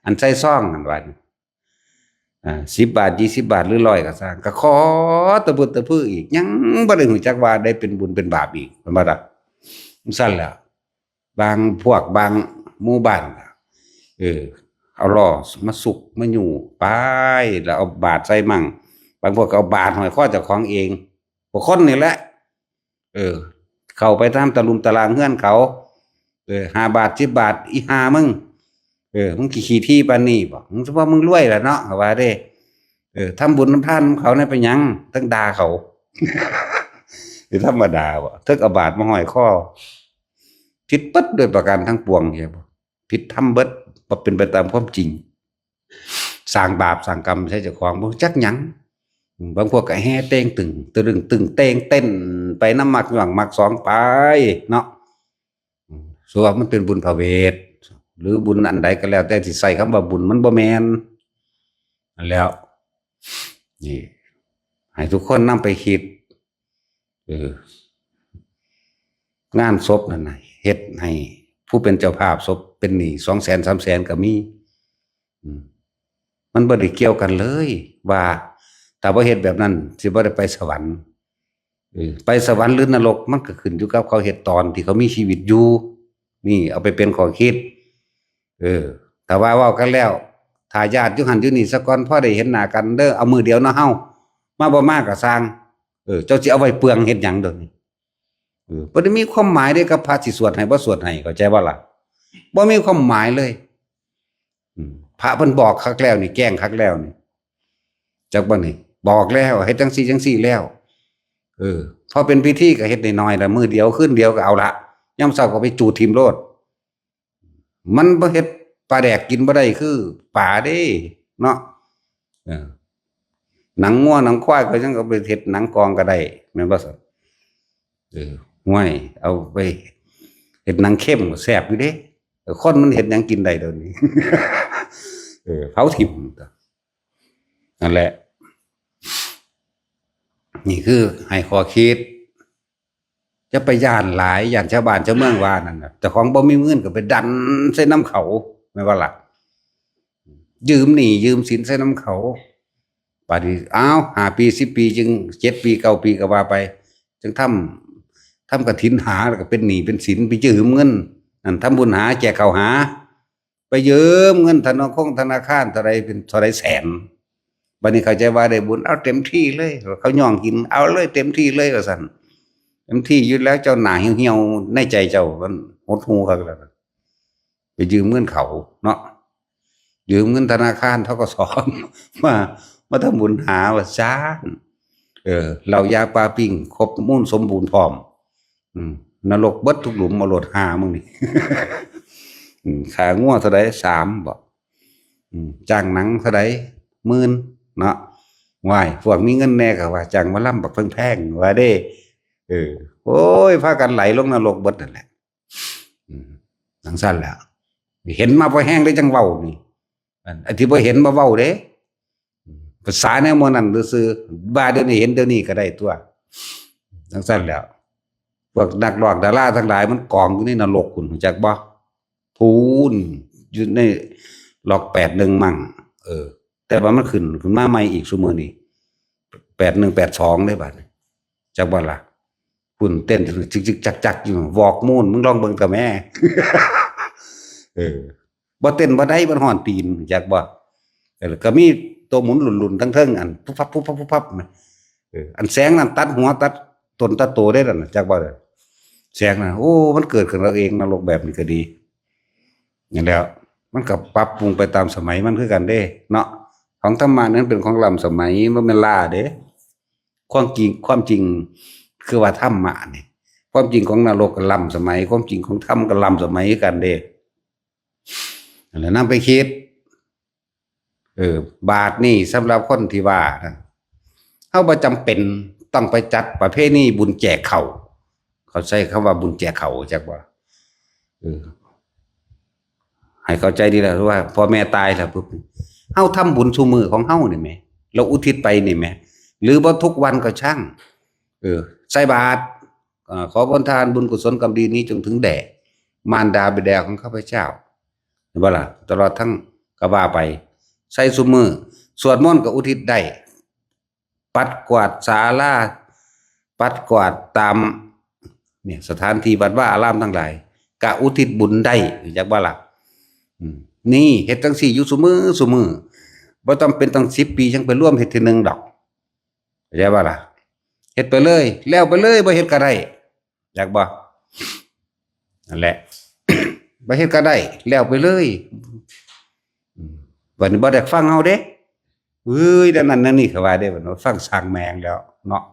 อันใส่ซองนั่นว่า อ่าสิบบาทยี่สิบบาทหรือร้อยก็ซ่างก็ขอตะบึดตะพื้ออีกยังบ่ได้รู้จักว่าได้เป็นบุญเป็นบาปอีกมันบ่ล่ะซั่นแหละบางพวกบางหมู่บ้านเออเอาล้อมาสุกมาอยู่ไปแล้วเอาบาดใส่มั่งบางพวกก็เอาบาดห้อยคอเจ้าของเองพวกคนนี่แหละ เออ เข้าไปตามตะลุมตะลางเฮือนเขา เออห้าบาทสิบบาทอีห้ามึง เออมึงขี้ขี้ที่ปานนี้บ่มึงว่ามึงรวยแล้วเนาะเขาว่าเด้ เออทำบุญทำทานของเขาเนี่ยเป็นหยังตั้งด่าเขาคือธรรมดาบ่เทิกเอาบาดมาห้อยคอผิดปัดโดยประการทั้งปวงใช่บ่ผิดธรรมเบิดบ่เป็นไปตามความจริงสร้างบาปสร้างกรรมใช้เจ้าของบ่จักหยัง บางพวกก็แห่เต่งตึงตะลึงตึงเต่งเต้นไปน้ำมักหย่องมักสองไปเนาะส่วนมันเป็นบุญพระเวทหรือบุญอันใดก็แล้วแต่ที่ใส่คำว่าบุญมันบ่แมนนั่นแล้วนี่ให้ทุกคนนำไปคิดเออ งานศพนั่นนะเฮ็ดให้ผู้เป็นเจ้าภาพศพเป็นหนี้สองแสนสามแสนก็มีอืมมันบ่ได้เกี่ยวกันเลย ว่าถ้าบ่เฮ็ดแบบนั้นสิบ่ได้ไปสวรรค์เออไปสวรรค์หรือนรกมันก็ขึ้นอยู่กับเขาเฮ็ดตอนที่เขามีชีวิตอยู่นี่เอาไปเป็นข้อคิด เออแต่ว่าเว้ากันแล้วถ้าญาติอยู่หั่นอยู่นี่ซะก่อนพอได้เห็นหน้ากันเด้อเอามือเดียวเนาะเฮามาบ่มาก็ซ่างเออเจ้าสิเอาไว้เปลืองเฮ็ดหยังเดี๋ยวนี้เออบ่ได้มีความหมายเด้กับพระสิสวดให้บ่สวดให้เข้าใจบ่ล่ะบ่มีความหมายเลยอืมพระเพิ่นบอกคักแล้วนี่แกล้งคักแล้วนี่จักบ่นี่บอกแล้วเฮ็ดจังซี่จังซี่แล้วเออพอเป็นพิธีก็เฮ็ดน้อยๆละมื้อเดียวคืนเดียวก็เอาละยามเช้าก็ไปจูดถิ่มโลด มันบ่เฮ็ดปลาแดกกินบ่ได้คือปลาเด้เนาะเออหนังงัวหนังควายก็ยังเอาไปเฮ็ดหนังกองก็ได้แม่นบ่ซั่นเออห้วยเอาไปเฮ็ดหนังเค็มก็แซ่บอยู่เด้เออคนมันเฮ็ดหยังกินได้เดี๋ยวนี้เออเผาถิ่มนั่นแหละนี่คือให้ข้อคิด อย่าไปย้านหลาย ย้านชาวบ้านชาวเมืองว่านั่นน่ะ เจ้าของบ่มีเงินก็ไปดันใส่นำเขา แม่นบ่ล่ะ ยืมหนี้ยืมสินใส่นำเขา บาดนี้ อ้าว ห้าปี สิบปี จึง เจ็ดปี เก้าปี ก็ว่าไป จึงทำ ทำกฐินหา แล้วก็เป็นหนี้เป็นสิน ไปยืมเงิน นั่น ทำบุญหา แจกข้าวหา ไปยืมเงินธนาคงธนาคารเท่าใด เป็นเท่าใดแสน บัดนี้เข้าใจว่าได้บุญ เอาเต็มที่เลย เขาย่องกิน เอาเลยเต็มที่เลย ว่าซั่น เต็มที่อยู่แล้ว เจ้าหน้าเหี่ยวๆ ในใจเจ้า มันหดหู่คักแล้ว ไปยืมเงินเขาเนาะ ยืมเงินธนาคาร ธ.ก.ส. มา มาทำบุญหา ว่าซั่น เออ เหล้ายาปลาปิ้ง ครบมูลสมบูรณ์พร้อม อืม นรกเบิดทุกหลุม เอาโลดหามึงนี่ อืม ค่างัวเท่าใด สาม บ่ อืม จ้างหนังเท่าใด หมื่น เนาะ ว้าย พวกมีเงินแน่ก็ว่า จ้างหมอลำบักแพงๆ ว่าเด้ เออ โอ้ย พากันไหลลงนรกเบิดนั่นแหละ อืม จั่งซั่นแหละ เห็นมาพอแฮงเลยจั่งเว้านี่ อัน อันที่บ่เห็นบ่เว้าเด้ อืม ภาษาแนวหมู่นั้นซื่อๆ ว่าเดี๋ยวนี้เห็นเดี๋ยวนี้ก็ได้ตั๊ว จั่งซั่นแหละ พวกนักร้องดาราทั้งหลายมันกองอยู่ในนรกพุ้น รู้จักบ่ พู้น อยู่ในล็อกแปดหนึ่งมั้ง เออ แต่ว่ามันขึ้น ขึ้นมาใหม่อีกซุมื้อนี้ แปดหนึ่ง แปดสอง เด้บัดนี้ จักบ่ล่ะ พุ้นเต้นจึกๆ จักๆ อยู่ วอกมูน มึงลองเบิ่งกะแม่ เออ บ่เต้นบ่ได้ มันฮ้อนตีน จักบ่ เออ ก็มีตัวหมุนหลุ่นๆ ทั้งเทิง อัน พุบพับ พุบพับ พุบพับ นะ เออ อันแสงนั่นตัดหัวตัดตนตัดโตได้นั่นน่ะ จักบ่ล่ะ แสงน่ะ โอ้ มันเกิดขึ้นเราเอง นรกแบบนี้ก็ดี นั่นแหละ มันก็ปรับปรุงไปตามสมัยมันคือกันเด้ เนาะ ของธรรมะนั้นเป็นของล้ำสมัย บ่แม่นล้าเด้ ความจริง ความจริงคือว่าธรรมะนี่ ความจริงของนรกก็ล้ำสมัย ความจริงของธรรมก็ล้ำสมัยคือกันเด้ นั่นแหละ นำไปคิด เออ บาดนี้สำหรับคนที่ว่านะ เฮาบ่จำเป็นต้องไปจัดประเพณีบุญแจกข้าว เขาใช้คำว่าบุญแจกข้าว จักบ่ เออ ให้เข้าใจดีแล้วว่า พ่อแม่ตายแล้วปุ๊บ เฮาทำบุญซุมื้อของเฮานี่แหม เราอุทิศไปนี่แหม หรือบ่ทุกวันก็ช่าง เออ ใส่บาตร อ่า ขอผลทานบุญกุศลกรรมดีนี้จงถึงแด่มารดาบิดาของข้าพเจ้า เห็นบ่ล่ะ ตลอดทั้ง ก็ว่าไป ใส่ซุมื้อ สวดมนต์ก็อุทิศได้ ปัดกวาดศาลา ปัดกวาดตาม เนี่ย สถานที่วัดวาอารามทั้งหลาย ก็อุทิศบุญได้ จักบ่ล่ะ อืม นี่ เฮ็ดจั่งซี้อยู่ซุมื้อซุมื้อ บ่จำเป็นต้องสิบปี จั่งไปรวมเฮ็ดเทื่อหนึ่งดอก เข้าใจบ่ล่ะ เฮ็ดไปเลย แล้วไปเลย บ่เฮ็ดก็ได้ จักบ่ นั่นแหละ บ่เฮ็ดก็ได้ แล้วไปเลย อืม บัดนี้บ่ได้ฟังเฮาเด้ เอ้ย นั่นนั่นนั่นนี่เขาว่าเด้ บัดนี้ฟังช่างแม่งแล้วเนาะ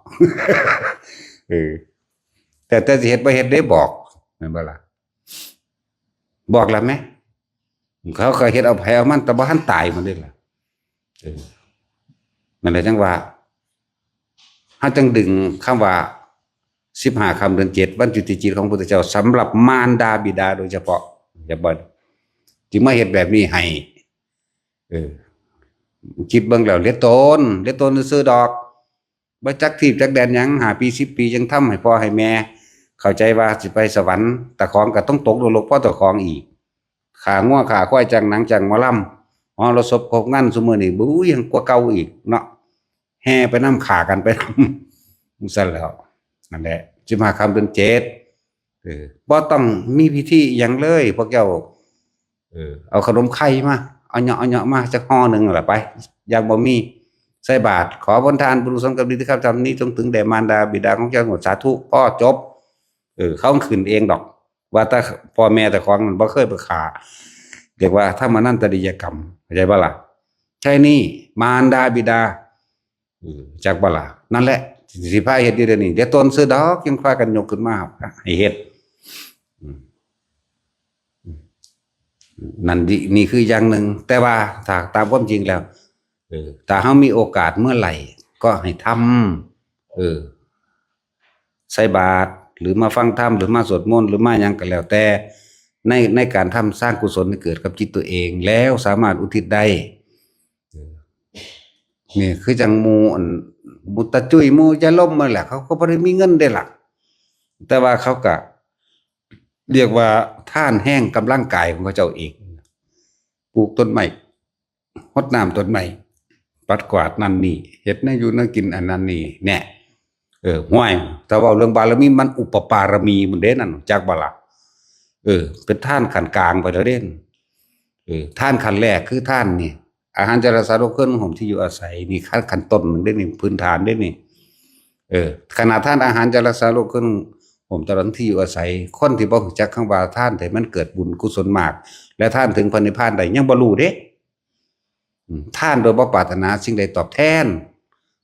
เออ แต่ แต่สิเฮ็ดบ่เฮ็ดเด้บอก แม่นบ่ล่ะ บอกแล้วแหม เขาก็เฮ็ดเอาไผเอามัน แต่บ่ทันตายมันเด้ล่ะ เออ นั่นแหละจั่งว่า เฮาจั่งดึงคำว่า สิบห้าค่ำเดือนเจ็ด วันจุติจิตของพุทธเจ้า สำหรับมารดาบิดาโดยเฉพาะ อย่าบ่ ที่มาเฮ็ดแบบนี้ให้ เออ คิดเบิ่งแล้ว เหลือตน เหลือตนซื่อๆดอก บ่จักทีบจักแดนหยัง ห้าปี สิบปี ยังทำให้พ่อให้แม่ เข้าใจว่าสิไปสวรรค์ ตะของก็ต้องตกนรกเพราะตะของอีก ฆ่างัวฆ่าควาย จ้างหนังจ้างหมอลำ หอรสพครบงานซุมื้อนี้ บุ้ย ยังกว่าเก่าอีกเนาะ แห่ไปนำ ฆ่ากันไปนำ จั่งซั่นแหล้ว นั่นแหละ สิบห้าค่ำเดือนเจ็ด เออ บ่ต้องมีพิธีอิหยังเลย พวกเจ้า เออ เอาขนมไข่มา เอาเหยาะ เอาเหยาะมาจักห่อหนึ่งนั่นล่ะไป อย่างบ่มี ใส่บาตร ขอผลทานบุญกุศลกรรมดีที่ข้าพเจ้าทำนี้จงถึงแด่มารดาบิดาของเจ้าทั้งหมด สาธุ พอจบ เออ เขาขึ้นเองดอก ว่าแต่พ่อแม่เจ้าของมันบ่เคยไปฆ่า เรียกว่าทำอนันตริยกรรม เข้าใจบ่ล่ะ แค่นี้ มารดาบิดา เออ จักบ่ล่ะ นั่นแหละ สิพาเฮ็ดอยู่เดี๋ยวนี้ เดี๋ยวตนซื่อดอก ยังพากันยกขึ้นมาให้เฮ็ด อืม อืม นั่นดิ นี่คืออย่างหนึ่ง แต่ว่าถ้าตามความจริงแล้ว เออ ถ้าเฮามีโอกาสเมื่อไหร่ ก็ให้ทำ เออ ใส่บาตร หรือมาฟังธรรม หรือมาสวดมนต์ หรือมาหยังก็แล้วแต่ ใน ในการทำสร้างกุศลให้เกิดกับจิตตัวเอง แล้วสามารถอุทิศได้ เออ นี่คือจั่งหมู่อัน หมู่ตาจุ้ย หมู่ยายลมนั่นแหละ เขาก็บ่ได้มีเงินเด้ล่ะ แต่ว่าเขาก็เรียกว่าทานแฮงกำลังกายของเขาเจ้าเอง ปลูกต้นไม้ ฮดน้ำต้นไม้ ปัดกวาดนั่นนี่ เฮ็ดแนวอยู่แนวกินอันนั้นนี่ แน่ เออ ห้วย ถ้าเว้าเรื่องบารมี มันอุปปารมีมันเด้นั่น จักบ่ล่ะ เออ เป็นทานขั้นกลางไปแล้วเด้ เออ ทานขั้นแรกคือทานนี่ อาหารจาราสาโรคเครื่องนุ่งห่มที่อยู่อาศัย นี่ขั้น ขั้นต้นหนึ่งเด้นี่ พื้นฐานเด้นี่ เออ ขนาดทานอาหารจาราสาโรคเครื่องนุ่งห่มตลอดที่อยู่อาศัย คนที่บ่รู้จักคำว่าทาน แต่มันเกิดบุญกุศลมาก และทานถึงพระนิพพานได้ยังบ่รู้เด้ อืม ทานโดยบ่ปรารถนาสิ่งใดตอบแทน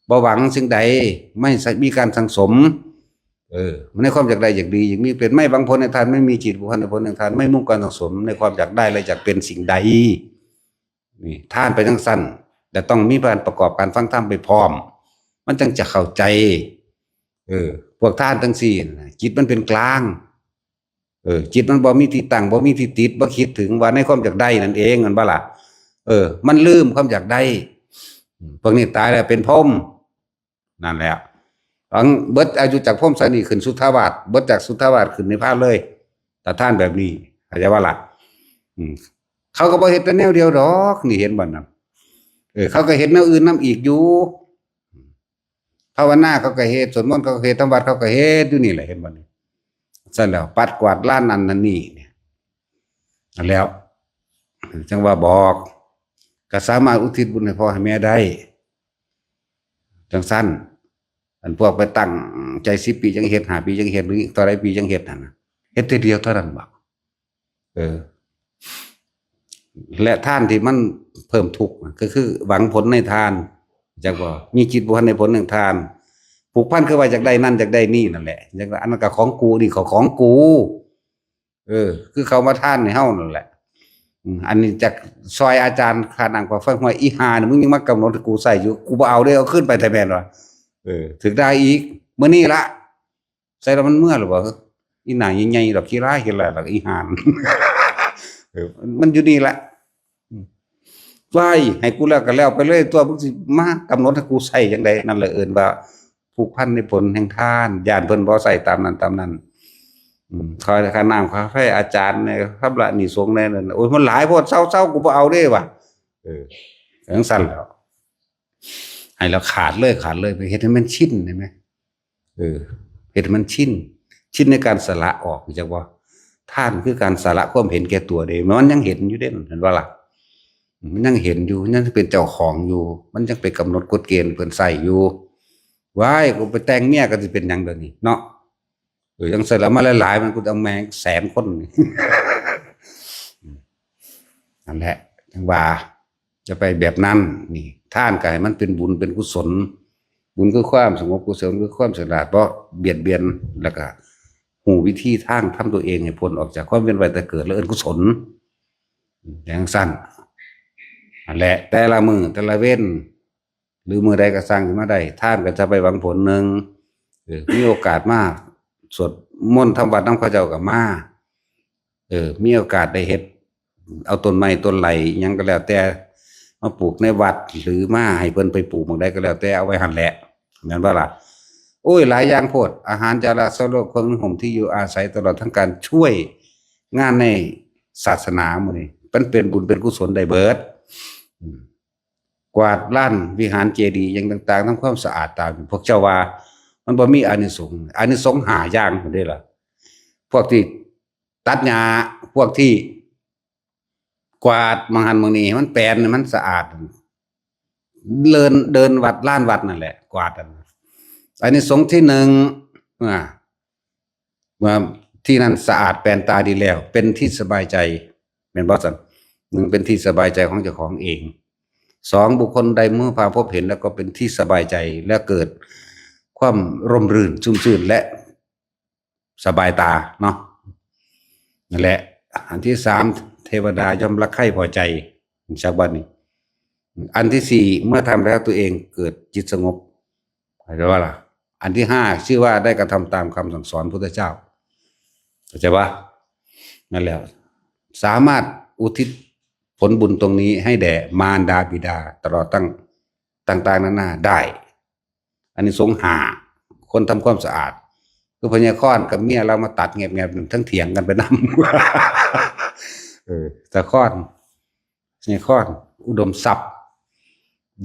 บ่หวังสิ่งใด ไม่มีการสั่งสม เออ ในความอยากได้อยากดี อยากมีเป็น ไม่หวังผลในทาน ไม่มีจิตผูกพันในผลแห่งทาน ไม่มุ่งการสั่งสมในความอยากได้และอยากเป็นสิ่งใด นี่ ทานไปจั่งซั่น แต่ต้องมีการประกอบการฟังธรรมไปพร้อม มันจั่งจะเข้าใจ เออ พวกทานจั่งซี้น่ะ จิตมันเป็นกลาง เออ จิตมันบ่มีที่ตั้ง บ่มีที่ติด บ่คิดถึงว่าในความอยากได้นั่นเอง แม่นบ่ล่ะ เออ มันลืมความอยากได้ อืม พวกนี้ตายแล้วเป็นพรหม นั่นแหละ หลังเบิดอายุจากพรหมสารีขึ้นสุทธาวาส เบิดจากสุทธาวาสขึ้นนิพพานเลย ถ้าทานแบบนี้ เข้าใจบ่ล่ะ อืม เขาก็บ่เฮ็ดแต่แนวเดียวดอก นี่เห็นบ่นั่น เออ เขาก็เฮ็ดแนวอื่นนำอีกอยู่ ภาวนาเขาก็เฮ็ด สวดมนต์เขาก็เฮ็ด ทำวัตรเขาก็เฮ็ดอยู่นี่แหละ เห็นบ่นี่ ซั่นแล้ว ปัดกวาดลานนั่นนั่นนี่เนี่ย นั่นแล้ว จั่งว่าบอก ก็สามารถอุทิศบุญให้พ่อให้แม่ได้ จั่งซั่น อันพวกไปตั้งใจสิบปีจั่งเฮ็ด ห้าปีจั่งเฮ็ด หรือเท่าใดปีจั่งเฮ็ดนั่นน่ะ เฮ็ดเทื่อเดียวเท่านั้นบ่ เออ และทานที่มันเพิ่มทุกข์น่ะ ก็คือหวังผลในทาน จักบ่ มีจิตผูกพันในผลแห่งทาน ผูกพันคือว่าอยากได้นั่นอยากได้นี่นั่นแหละ อยากได้อันนั้นก็ของกู นี่ก็ของกู เออ คือเขามาทานให้เฮานั่นแหละ อืม อันนี้จากซอยอาจารย์ค่านั่งปะไฟห้วย อีห่านี่ มึงยังมากำหนดให้กูใส่อยู่ กูบ่เอาเด้ เอาขึ้นไปแท้แม่นว่า เออ ถึงได้อีก มื้อนี้ละ ใส่แล้วมันเมื่อหรือเปล่า อีหน้าใหญ่ๆดอกขี้ร้ายขี้ร้ายดอกอีห่า เออ มันอยู่นี่ละ อืม ไหว้ให้กูแล้วก็แล้วไปเลย ตัวมึงสิมากำหนดให้กูใส่จั่งใด นั่นแหละเอิ้นว่าผูกพันในผลแห่งทาน ย้านเพิ่นบ่ใส่ตามนั้นตามนั้น อืม ขอค่าน้ำค่าไฟอาจารย์เนี่ย ครับละนี่สงฆ์แน่นั่น โอ้ย มันหลายโพด เซาๆ กูบ่เอาเด้ว่ะ เออ จั่งซั่นแหล้ว ให้เราขาดเลย ขาดเลย ไปเฮ็ดให้มันชิน เห็นไหม เออ เฮ็ดให้มันชิน ชินในการสละออก จักบ่ ทานคือการสละความเห็นแก่ตัวเด้ มันยังเห็นอยู่เด้ เห็นบ่ล่ะ มันยังเห็นอยู่ มันยังเป็นเจ้าของอยู่ มันยังไปกำหนดกฎเกณฑ์เพิ่นใส่อยู่ ว้าย กูไปแต่งเมียก็สิเป็นหยังเดี๋ยวนี้เนาะ เออ จั่งซั่นละมาหลายๆ มันกูจะเอาแม่งแสนคนนี่ นั่นแหละ จั่งว่า จะไปแบบนั้น นี่ ทานก็ให้มันเป็นบุญเป็นกุศล บุญคือความสงบ กุศลคือความฉลาด บ่เบียดเบียน แล้วก็ฮู้วิธีทางทำตัวเองให้พ้นออกจากความเวียนว่ายตายเกิด แล้วเอิ้นกุศล จั่งซั่น นั่นแหละ แต่ละมื้อแต่ละเว็น หรือมื้อใดก็ซ่างขึ้นมาได้ ทานก็จะไปหวังผลหนึ่ง เออ มีโอกาสมาสวดมนต์ทำวัตรนำเขาเจ้าก็มา เออ มีโอกาสได้เฮ็ด เอาต้นไม้ต้นไหลหยังก็แล้วแต่ มาปลูกในวัด หรือมาให้เพิ่นไปปลูกหม่องใดก็แล้วแต่ เอาไว้หั่นแหละ แม่นบ่ล่ะ โอ้ย หลายอย่างโพด อาหารจาระสโรค เครื่องนุ่งห่ม ที่อยู่อาศัย ตลอดทั้งการช่วยงานในศาสนาหมู่นี้ มันเป็นบุญเป็นกุศลได้เบิด อืม กวาดลานวิหารเจดีย์หยังต่างๆ ทำความสะอาดตาม พวกเจ้าว่ามันบ่มีอานิสงส์ อานิสงส์ห้าอย่างพู้นเด้ล่ะ พวกที่ตัดหญ้า พวกที่กวาดหม่องหั้นหม่องนี้ มันแปลน มันสะอาด เดิน เดินวัด ลานวัดนั่นแหละ กวาดนั่น อานิสงส์ที่หนึ่ง อ่า ว่าที่นั่นสะอาดแปลนตาดีแล้ว เป็นที่สบายใจ แม่นบ่ซั่น หนึ่ง เป็นที่สบายใจของเจ้าของเอง สอง บุคคลใดเมื่อพาพบเห็นแล้วก็เป็นที่สบายใจ และเกิดความร่มรื่นชุ่มชื่น และสบายตาเนาะ นั่นแหละ อันที่สาม เทวดาย่อมรักใคร่พอใจ จากบัดนี้ อันที่สี่ เมื่อทำแล้วตัวเองเกิดจิตสงบ เข้าใจว่าล่ะ อันที่ห้า ชื่อว่าได้กระทำตามคำสั่งสอนพุทธเจ้า เข้าใจปะ นั่นแหละ สามารถอุทิศผลบุญตรงนี้ให้แด่มารดาบิดา ตลอดตั้ง ต่างๆ นานาได้ อานิสงส์ห้า คนทำความสะอาด คือพญาคอนกับเมียเรามาตัดแงบๆ ทั้งเถียงกันไปนำ เออ ตาคอน พญาคอน อุดมทรัพย์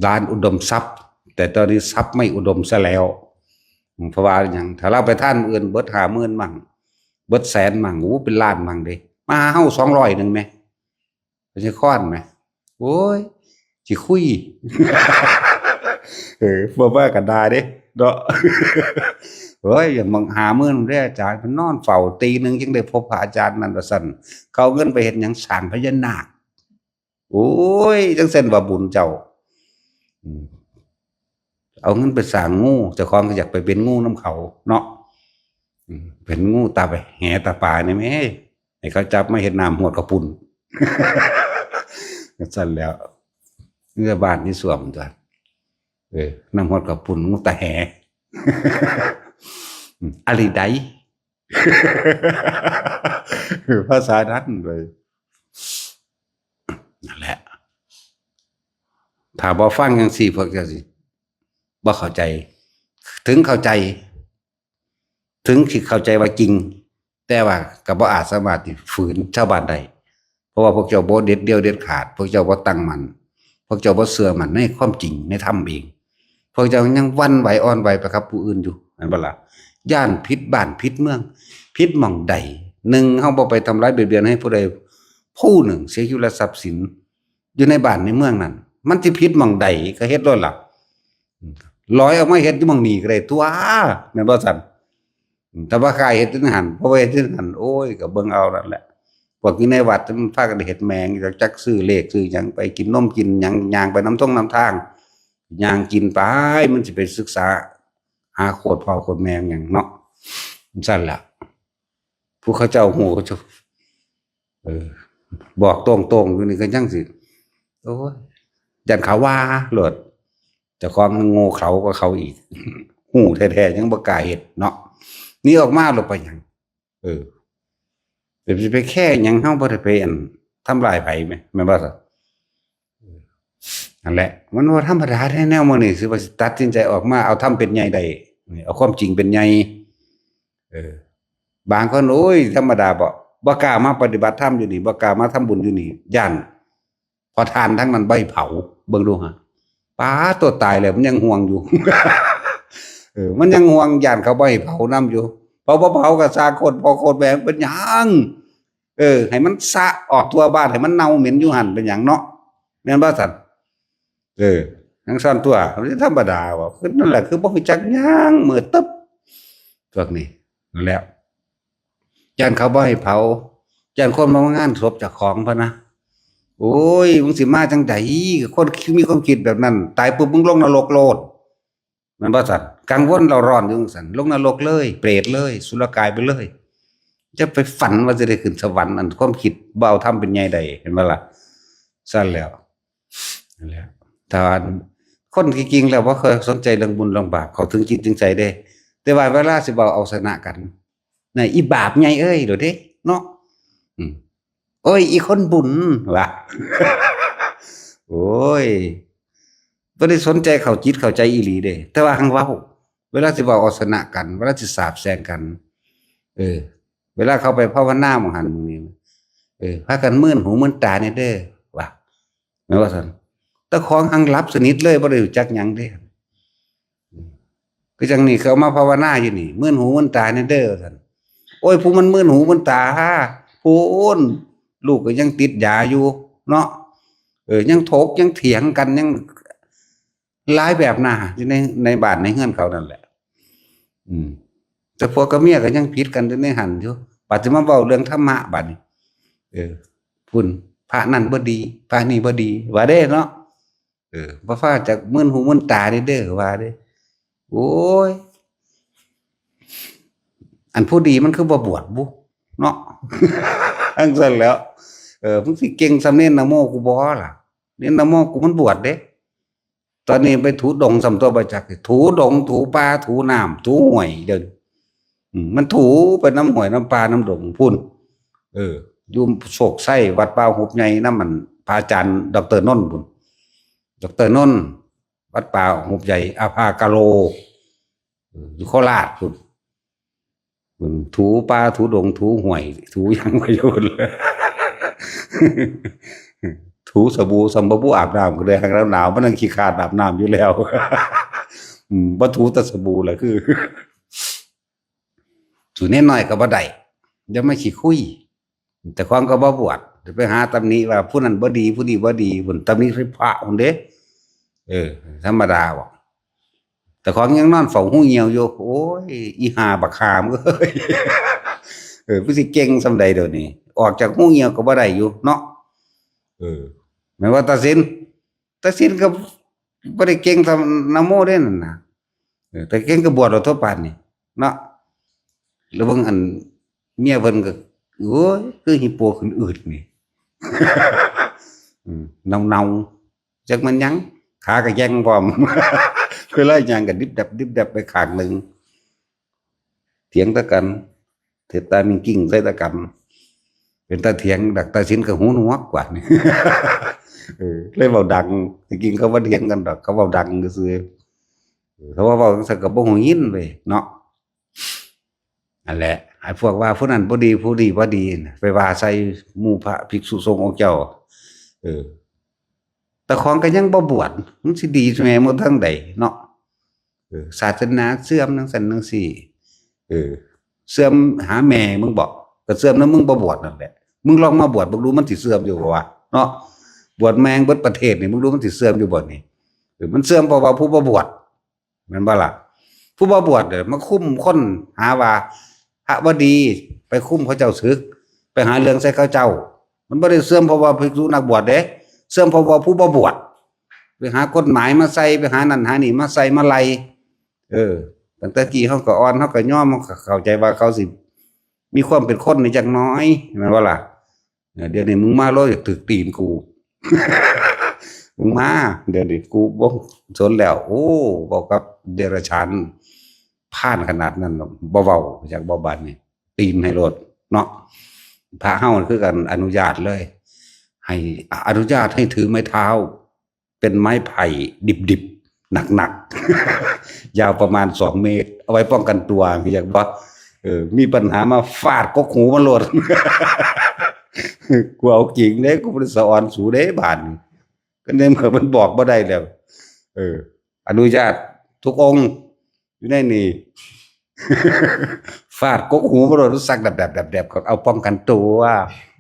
ร้านอุดมทรัพย์ แต่ตอนนี้ทรัพย์ไม่อุดมซะแล้ว เพราะว่าอย่างถ้าเราไปท่านอื่นเบิดห้าหมื่นมั่ง เบิดแสนมั่ง โอ้ เป็นล้านมั่งเด้ มาหาเฮาสองร้อยหนึ่งไหม พญาคอนไหม โอ้ย สิคุย เออ บ่ว่ากันได้เด้ เนาะ โอ้ย อย่างบางห้าหมื่นเด้ออาจารย์ มันนอนเฝ้าตีหนึ่งจึงได้พบพระอาจารย์นั่นว่าซั่น เขาเอาเงินไปเฮ็ดหยัง สร้างพญานาค โอ้ย จังซั่นว่าบุญเจ้า อืม เอาเงินไปสร้างงู เจ้าของก็อยากไปเป็นงูนำเขาเนาะ อืม เป็นงูตาไปแหตาปลานี่แหม ให้เขาจับมาเฮ็ดน้ำหวดข้าวปุ้น ซั่นแล้ว เงือบ้านนี่ส้วมตัว เออ น้ำหวดข้าวปุ้น งูตาแห อืม อะลีได ภาษานั้นเลย นั่นแหละ ถ้าบ่ฟังจังซี่ พวกเจ้าสิบ่เข้าใจ ถึงเข้าใจ ถึงสิเข้าใจว่าจริง แต่ว่าก็บ่อาจสามารถที่ฝืนชาวบ้านได้ เพราะว่าพวกเจ้าบ่เด็ดเดี่ยวเด็ดขาด พวกเจ้าบ่ตั้งมั่น พวกเจ้าบ่เชื่อมั่นในความจริงในธรรมเอง พวกเจ้ายังหวั่นไหวอ่อนไหวไปกับผู้อื่นอยู่ แม่นบ่ล่ะ ย้านผิดบ้านผิดเมือง ผิดหม่องใด หนึ่ง เฮาบ่ไปทำร้ายเบียดเบียนให้ผู้ใดผู้หนึ่งเสียชีวิตและทรัพย์สิน อยู่ในบ้านในเมืองนั้น มันสิผิดหม่องใดก็เฮ็ดโลดล่ะ ลอยออกมาเฮ็ดอยู่หม่องนี้ก็ได้ตัว แม่นบ่ซั่น แต่ว่าข้าเฮ็ดจั่งหั่น เพราะว่าเฮ็ดจั่งหั่น โอ้ย ก็เบิ่งเอานั่นแหละ พวกอยู่ในวัดมันพากันเฮ็ดแม่ง จักซื้อเลขซื้อหยังไปกินนมกินหยัง ย่างไปนำท่งนำทาง ย่างกินไป มันสิไปศึกษา หาโคตรพ่อโคตรแม่หยังเนาะ ซั่นล่ะ ผู้เขาเจ้าฮู้เขาเจ้า เออ บอกตรงๆ อยู่นี่ก็ยังสิ โอ้ย ย้านเขาว่าโลด เจ้าของมันโง่เขลากว่าเขาอีก ฮู้แท้ๆ ยังบ่กล้าเฮ็ดเนาะ หนีออกมาโลดไปหยัง เออ สิไปแคร์หยัง เฮาบ่ได้ไปอันทำลายไผแหม แม่นบ่ซะ นั่นแหละ มันบ่ธรรมดาเด้ แนวมื้อนี้ สิว่าสิตัดสินใจออกมา เอาธรรมเป็นใหญ่ได้ เอาความจริงเป็นใหญ่ เออ บางคน โอ้ย ธรรมดาบ่ บ่กล้ามาปฏิบัติธรรมอยู่นี่ บ่กล้ามาทำบุญอยู่นี่ ย้าน พอทานทั้งนั้นบ่ให้เผา เบิ่งดูฮะ ป๊าด ตัวตายแล้วมันยังห่วงอยู่ เออ มันยังห่วง ย้านเขาบ่ให้เผานำอยู่ เพราะบ่เผาก็สร้างโคตรพ่อโคตรแม่เป็นหยัง เออ ให้มันสะออกทั่วบ้าน ให้มันเน่าเหม็นอยู่หั่นเป็นหยังเนาะ แม่นบ่ซั่น เออ จั่งซั่นตัว มันธรรมดาว่ะ คือนั่นแหละ คือบ่รู้จักหยัง มืดตึ๊บ พวกนี้ นั่นแหละ ย้านเขาบ่ให้เผา ย้านคนมางานศพเจ้าของพะนะ โอ้ย มึงสิมาจั่งใด คนมีความคิดแบบนั้น ตายปุ๊บมึงลงนรกโลด แม่นบ่ซั่น กังวลเร่าร้อนอยู่จั่งซั่น ลงนรกเลย เปรตเลย สุรกายไปเลย จะไปฝันว่าจะได้ขึ้นสวรรค์ อันความคิดบ่เอาธรรมเป็นใหญ่ใด เห็นบ่ล่ะ ซั่นแล้ว นั่นแหละ ถ้าคนที่จริงแล้วบ่เคยสนใจเรื่องบุญเรื่องบาป เขาถึงจิตถึงใจเด้ แต่ว่าเวลาสิเว้าเอาชนะกัน น่ะ อีบาปใหญ่เอ้ย โลดเด้ เนาะ อืม โอ้ย อีคนบุญ ว่า โอ้ย บ่ได้สนใจเข้าจิตเข้าใจอีหลีเด้ แต่ว่าหั้งเว้า เวลาสิเว้าเอาชนะกัน เวลาสิสาปแช่งกัน เออ เวลาเขาไปภาวนาหม่องหั่นหม่องนี้ เออ พากันมื่นหูมื่นตาแน่เด้อ ว่า แม่นว่าซั่น แต่ของหั้งหลับสนิทเลย บ่ได้รู้จักหยังเด้ คือจั่งนี่เขามาภาวนาอยู่นี่ มื่นหูมื่นตาแน่เด้อ ว่าซั่น โอ้ย ผู้มันมื่นหูมื่นตา พู้น ลูกก็ยังติดยาอยู่ เนาะ เออ ยังถกยังเถียงกัน ยังหลายแบบหน้าอยู่ใน ในบ้านในเฮือนเขานั่นแหละ อืม แต่ผัวกับเมียก็ยังผิดกันอยู่ในหั่นอยู่ บัดสิมาเว้าเรื่องธรรมะบัดนี้ เออ พุ้น พระนั่นบ่ดี พระนี่บ่ดี ว่าเด้เนาะ เออ บ่ฟ้าจักมื่นหูมื่นตาเด้อ ว่าเด้ โอ้ย อันผู้ดีมันคือบ่บวชบุ เนาะ จั่งซั่นแล้ว เออ มึงสิเก่งส่ำเณรนะโมกูบ่ล่ะ เณรนะโมกูมันบวชเด้ ตอนนี้ไปถูดงส่ำตัวบ่จัก ถูดง ถูป่า ถูน้ำ ถูห้วย เดี๋ยวนี้ อืม มันถูไปนำห้วยนำป่านำดงพุ้น เออ อยู่โชคชัย วัดป่าหุบใหญ่นำมัน พระอาจารย์ด็อกเตอร์นนท์พุ้น ด็อกเตอร์นนท์ วัดป่าหุบใหญ่ อาภากาโล เออ อยู่โคราชพุ้น ถูป่า ถูดง ถูห้วย ถูหยังไปอยู่เลย ถูสบู่ สำบ่ผู้อาบน้ำก็เลย หากหนาวๆ มันยังขี้คร้านอาบน้ำอยู่แล้ว อืม บ่ถูแต่สบู่แหละคือ สูแน่น้อยก็บ่ได้ อย่ามาขี้คุย แต่ของก็บ่บวช ไปหาตำหนิว่าผู้นั้นบ่ดี ผู้นี้บ่ดี พุ่น ตำหนิใส่พระพุ่นเด้ เออ ธรรมดาบ่ แต่ของยังนอนเฝ้าหูเหี่ยวอยู่ โอ้ย อีห่าบักหามเอ้ย เออ ผู้สิเก่งส่ำใดเดี๋ยวนี้ ออกจากหูเหี่ยวก็บ่ได้อยู่เนาะ เออ แม่นว่าตาสิน ตาสินก็บ่ได้เก่งส่ำนะโมเด้นั่นน่ะ เออ แต่เก่งก็บวชเอาทั่วปานนี่เนาะ แล้วเบิ่งอันเมียเพิ่นก็ โอ้ย คือฮิปโปขึ้นอืดนี่ อืม เนาๆ จักมันหยัง ขาก็แย่งพร้อม เวลาย่างก็ดิบดับ ดิบดับไปข้างหนึ่ง เถียงตะกัน เท็ดตามิงกิ่งใส่ตะกัน เป็นตาเถียง ดักตาสินก็หูหนวกกว่านี่ เออ เลยเว้าดัง จริงๆ เขาบ่เถียงกันดอก เขาเว้าดังซื่อๆ เออ เขาว่าเว้าจั่งซั้นก็บ่ฮู้ยินเว้ยเนาะ นั่นแหละ ไอ้พวกว่าผู้นั้นบ่ดี ผู้นี้บ่ดีน่ะ ไปว่าใส่หมู่พระภิกษุสงฆ์องค์เจ้า เออ แต่ของก็ยังบ่บวช มันสิดีแม่หมดทางใดเนาะ เออ ศาสนาเสื่อมจั่งซั้นจั่งซี้ เออ เสื่อมหาแม่มึงบ่ ก็เสื่อมนำมึงบ่บวชนั่นแหละ มึงลองมาบวช มึงดูมันสิเสื่อมอยู่บ่วะ เนาะ บวชแม่งเบิดประเทศนี่ มึงดูมันสิเสื่อมอยู่บ่นี่ เออ มันเสื่อมเพราะว่าผู้บ่บวช แม่นบ่ล่ะ ผู้บ่บวชเนี่ยมาคุมคนหาว่า พระบ่ดี ไปคุมเขาเจ้าศึก ไปหาเรื่องใส่เขาเจ้า มันบ่ได้เสื่อมเพราะว่าภิกษุนักบวชเด้ เสื่อมเพราะว่าผู้บ่บวช ไปหากฎหมายมาใส่ ไปหานั่นหานี่มาใส่มาไล่ เออ ตั้งแต่กี้เขาก็อ่อน เขาก็ยอม เขาก็เข้าใจว่าเขาสิมีความเป็นคนนี่จักหน่อย แม่นบ่ล่ะ เออ เดี๋ยวนี้มึงมาโลดอยากถืกตีนกู มึงมา เดี๋ยวนี้กูบ่สนแล้ว โอ้ เว้ากับเดรัจฉานพาลขนาดนั้น บ่เว้า อยากบ่บาดนี่ ตีนให้โลดเนาะ พระเฮาคือกันอนุญาตเลย ให้อนุญาตให้ถือไม้เท้า เป็นไม้ไผ่ดิบๆ หนักๆ ยาวประมาณสองเมตร เอาไว้ป้องกันตัว อยากบ่ เออ มีปัญหามาฟาดกกหูมันโลด กูเอาจริงเด้ กูบ่ได้สะออนสูเด้บาดนี้ ก็ในเมื่อมันบอกบ่ได้แล้ว เออ อนุญาตทุกองค์ อยู่ในนี่ ฟาดกกหูมันโลด สักแดบๆๆๆ ก็เอาป้องกันตัว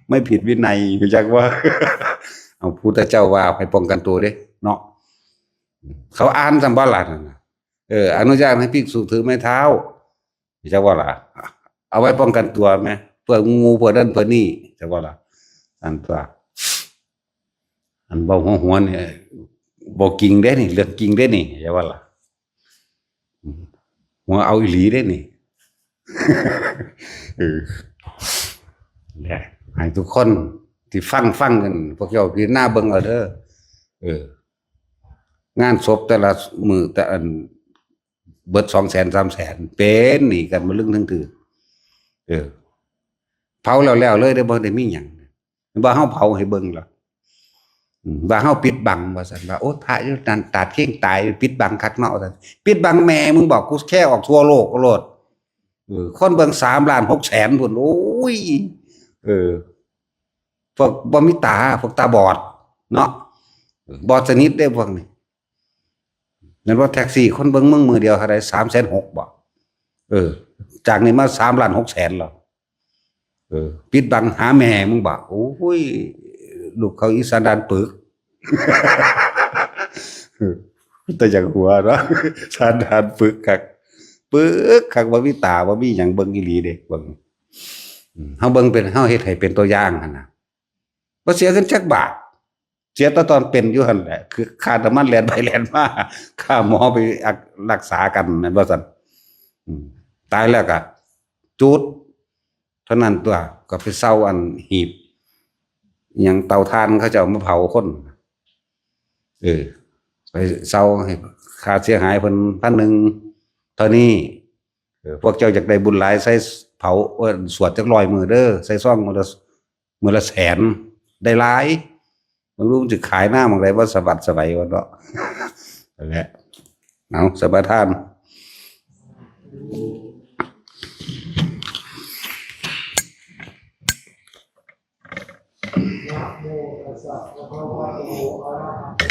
ไม่ผิดวินัย รู้จักว่า เอาพุทธเจ้าว่าให้ป้องกันตัวเด้ เนาะ เขาอ่านซ้ำบ่ล่ะนั่นน่ะ เออ อนุญาตให้ภิกษุถือไม้เท้า รู้จักว่าล่ะ เอาไว้ป้องกันตัวแหม เพื่องู เพื่อนั่น เพื่อนี่ จักว่าล่ะ อันตัว อันเว้าหัวๆ เนี่ย บ่จริงเด้นี่ เรื่องจริงเด้นี่ จักว่าล่ะ อืม หัวเอาอีหลีเด้นี่ เออ เนี่ย ให้ทุกคนที่ฟัง ฟังกัน พวกเจ้าพิจารณาเบิ่งเอาเด้อ เออ งานศพแต่ละมื้อ แต่อัน เบิดสองแสน สามแสน เป็นหนี้กันบ่ลึงเทิงถืก เออ เผาแล้วแล้วเลยเด้อ บ่ได้มีหยัง ว่าเฮาเผาให้เบิ่งล่ะ อืม ว่าเฮาปิดบัง ว่าซั่น ว่า โอ้ พระอยู่นั่นตาดเคียงตาย ปิดบังคักเนาะ ว่าซั่น ปิดบังแม่มึงบอก กูแชร์ออกทั่วโลกโลด เออ คนเบิ่งสามล้านหกแสนพุ้น โอ้ย เออ พวกบ่มีตา พวกตาบอด เนาะ เออ บอดสนิทเด้พวกนี้ แม่นบ่ แท็กซี่คนเบิ่งมึงมื้อเดียวเท่าใด สามแสนหกบ่ เออ จากนี้มาสามล้านหกแสนแล้ว เออ ปิดบังหาแม่มึงบ่ โอ้ย ลูกเขาอีสานด่านปึก แต่อยากหัวเนาะ สานด่านปึกคัก ปึกคัก บ่มีตา บ่มีหยังเบิ่งอีหลีเด้ เบิ่ง อืม เฮาเบิ่งเป็น เฮาเฮ็ดให้เป็นตัวอย่างหั่นน่ะ บ่เสียเงินจักบาท เสียแต่ตอนเป็นอยู่หั่นแหละ คือค่าน้ำมันแล่นไปแล่นมา ค่าหมอไปอัก รักษากัน แม่นบ่ซั่น อืม ตายแล้วก็จุด เท่านั้นตัว ก็ไปเซาอันหีบ อิหยังเตาถ่านเขาเจ้ามาเผาคน เออ ไปเซาให้ค่าเสียหายเพิ่นพันหนึ่ง เท่านี้ เออ พวกเจ้าอยากได้บุญหลาย ใส่เผา เอิ้นสวดจักร้อยมื้อเด้อ ใส่ซองมื้อละ มื้อละแสน ได้หลาย บ่รู้มันสิขายหน้าหม่องใด บ่สะบัดสะไหววะเนาะ นั่นแหละ เอา สมาทาน ภะคะวะโต อะระหะโต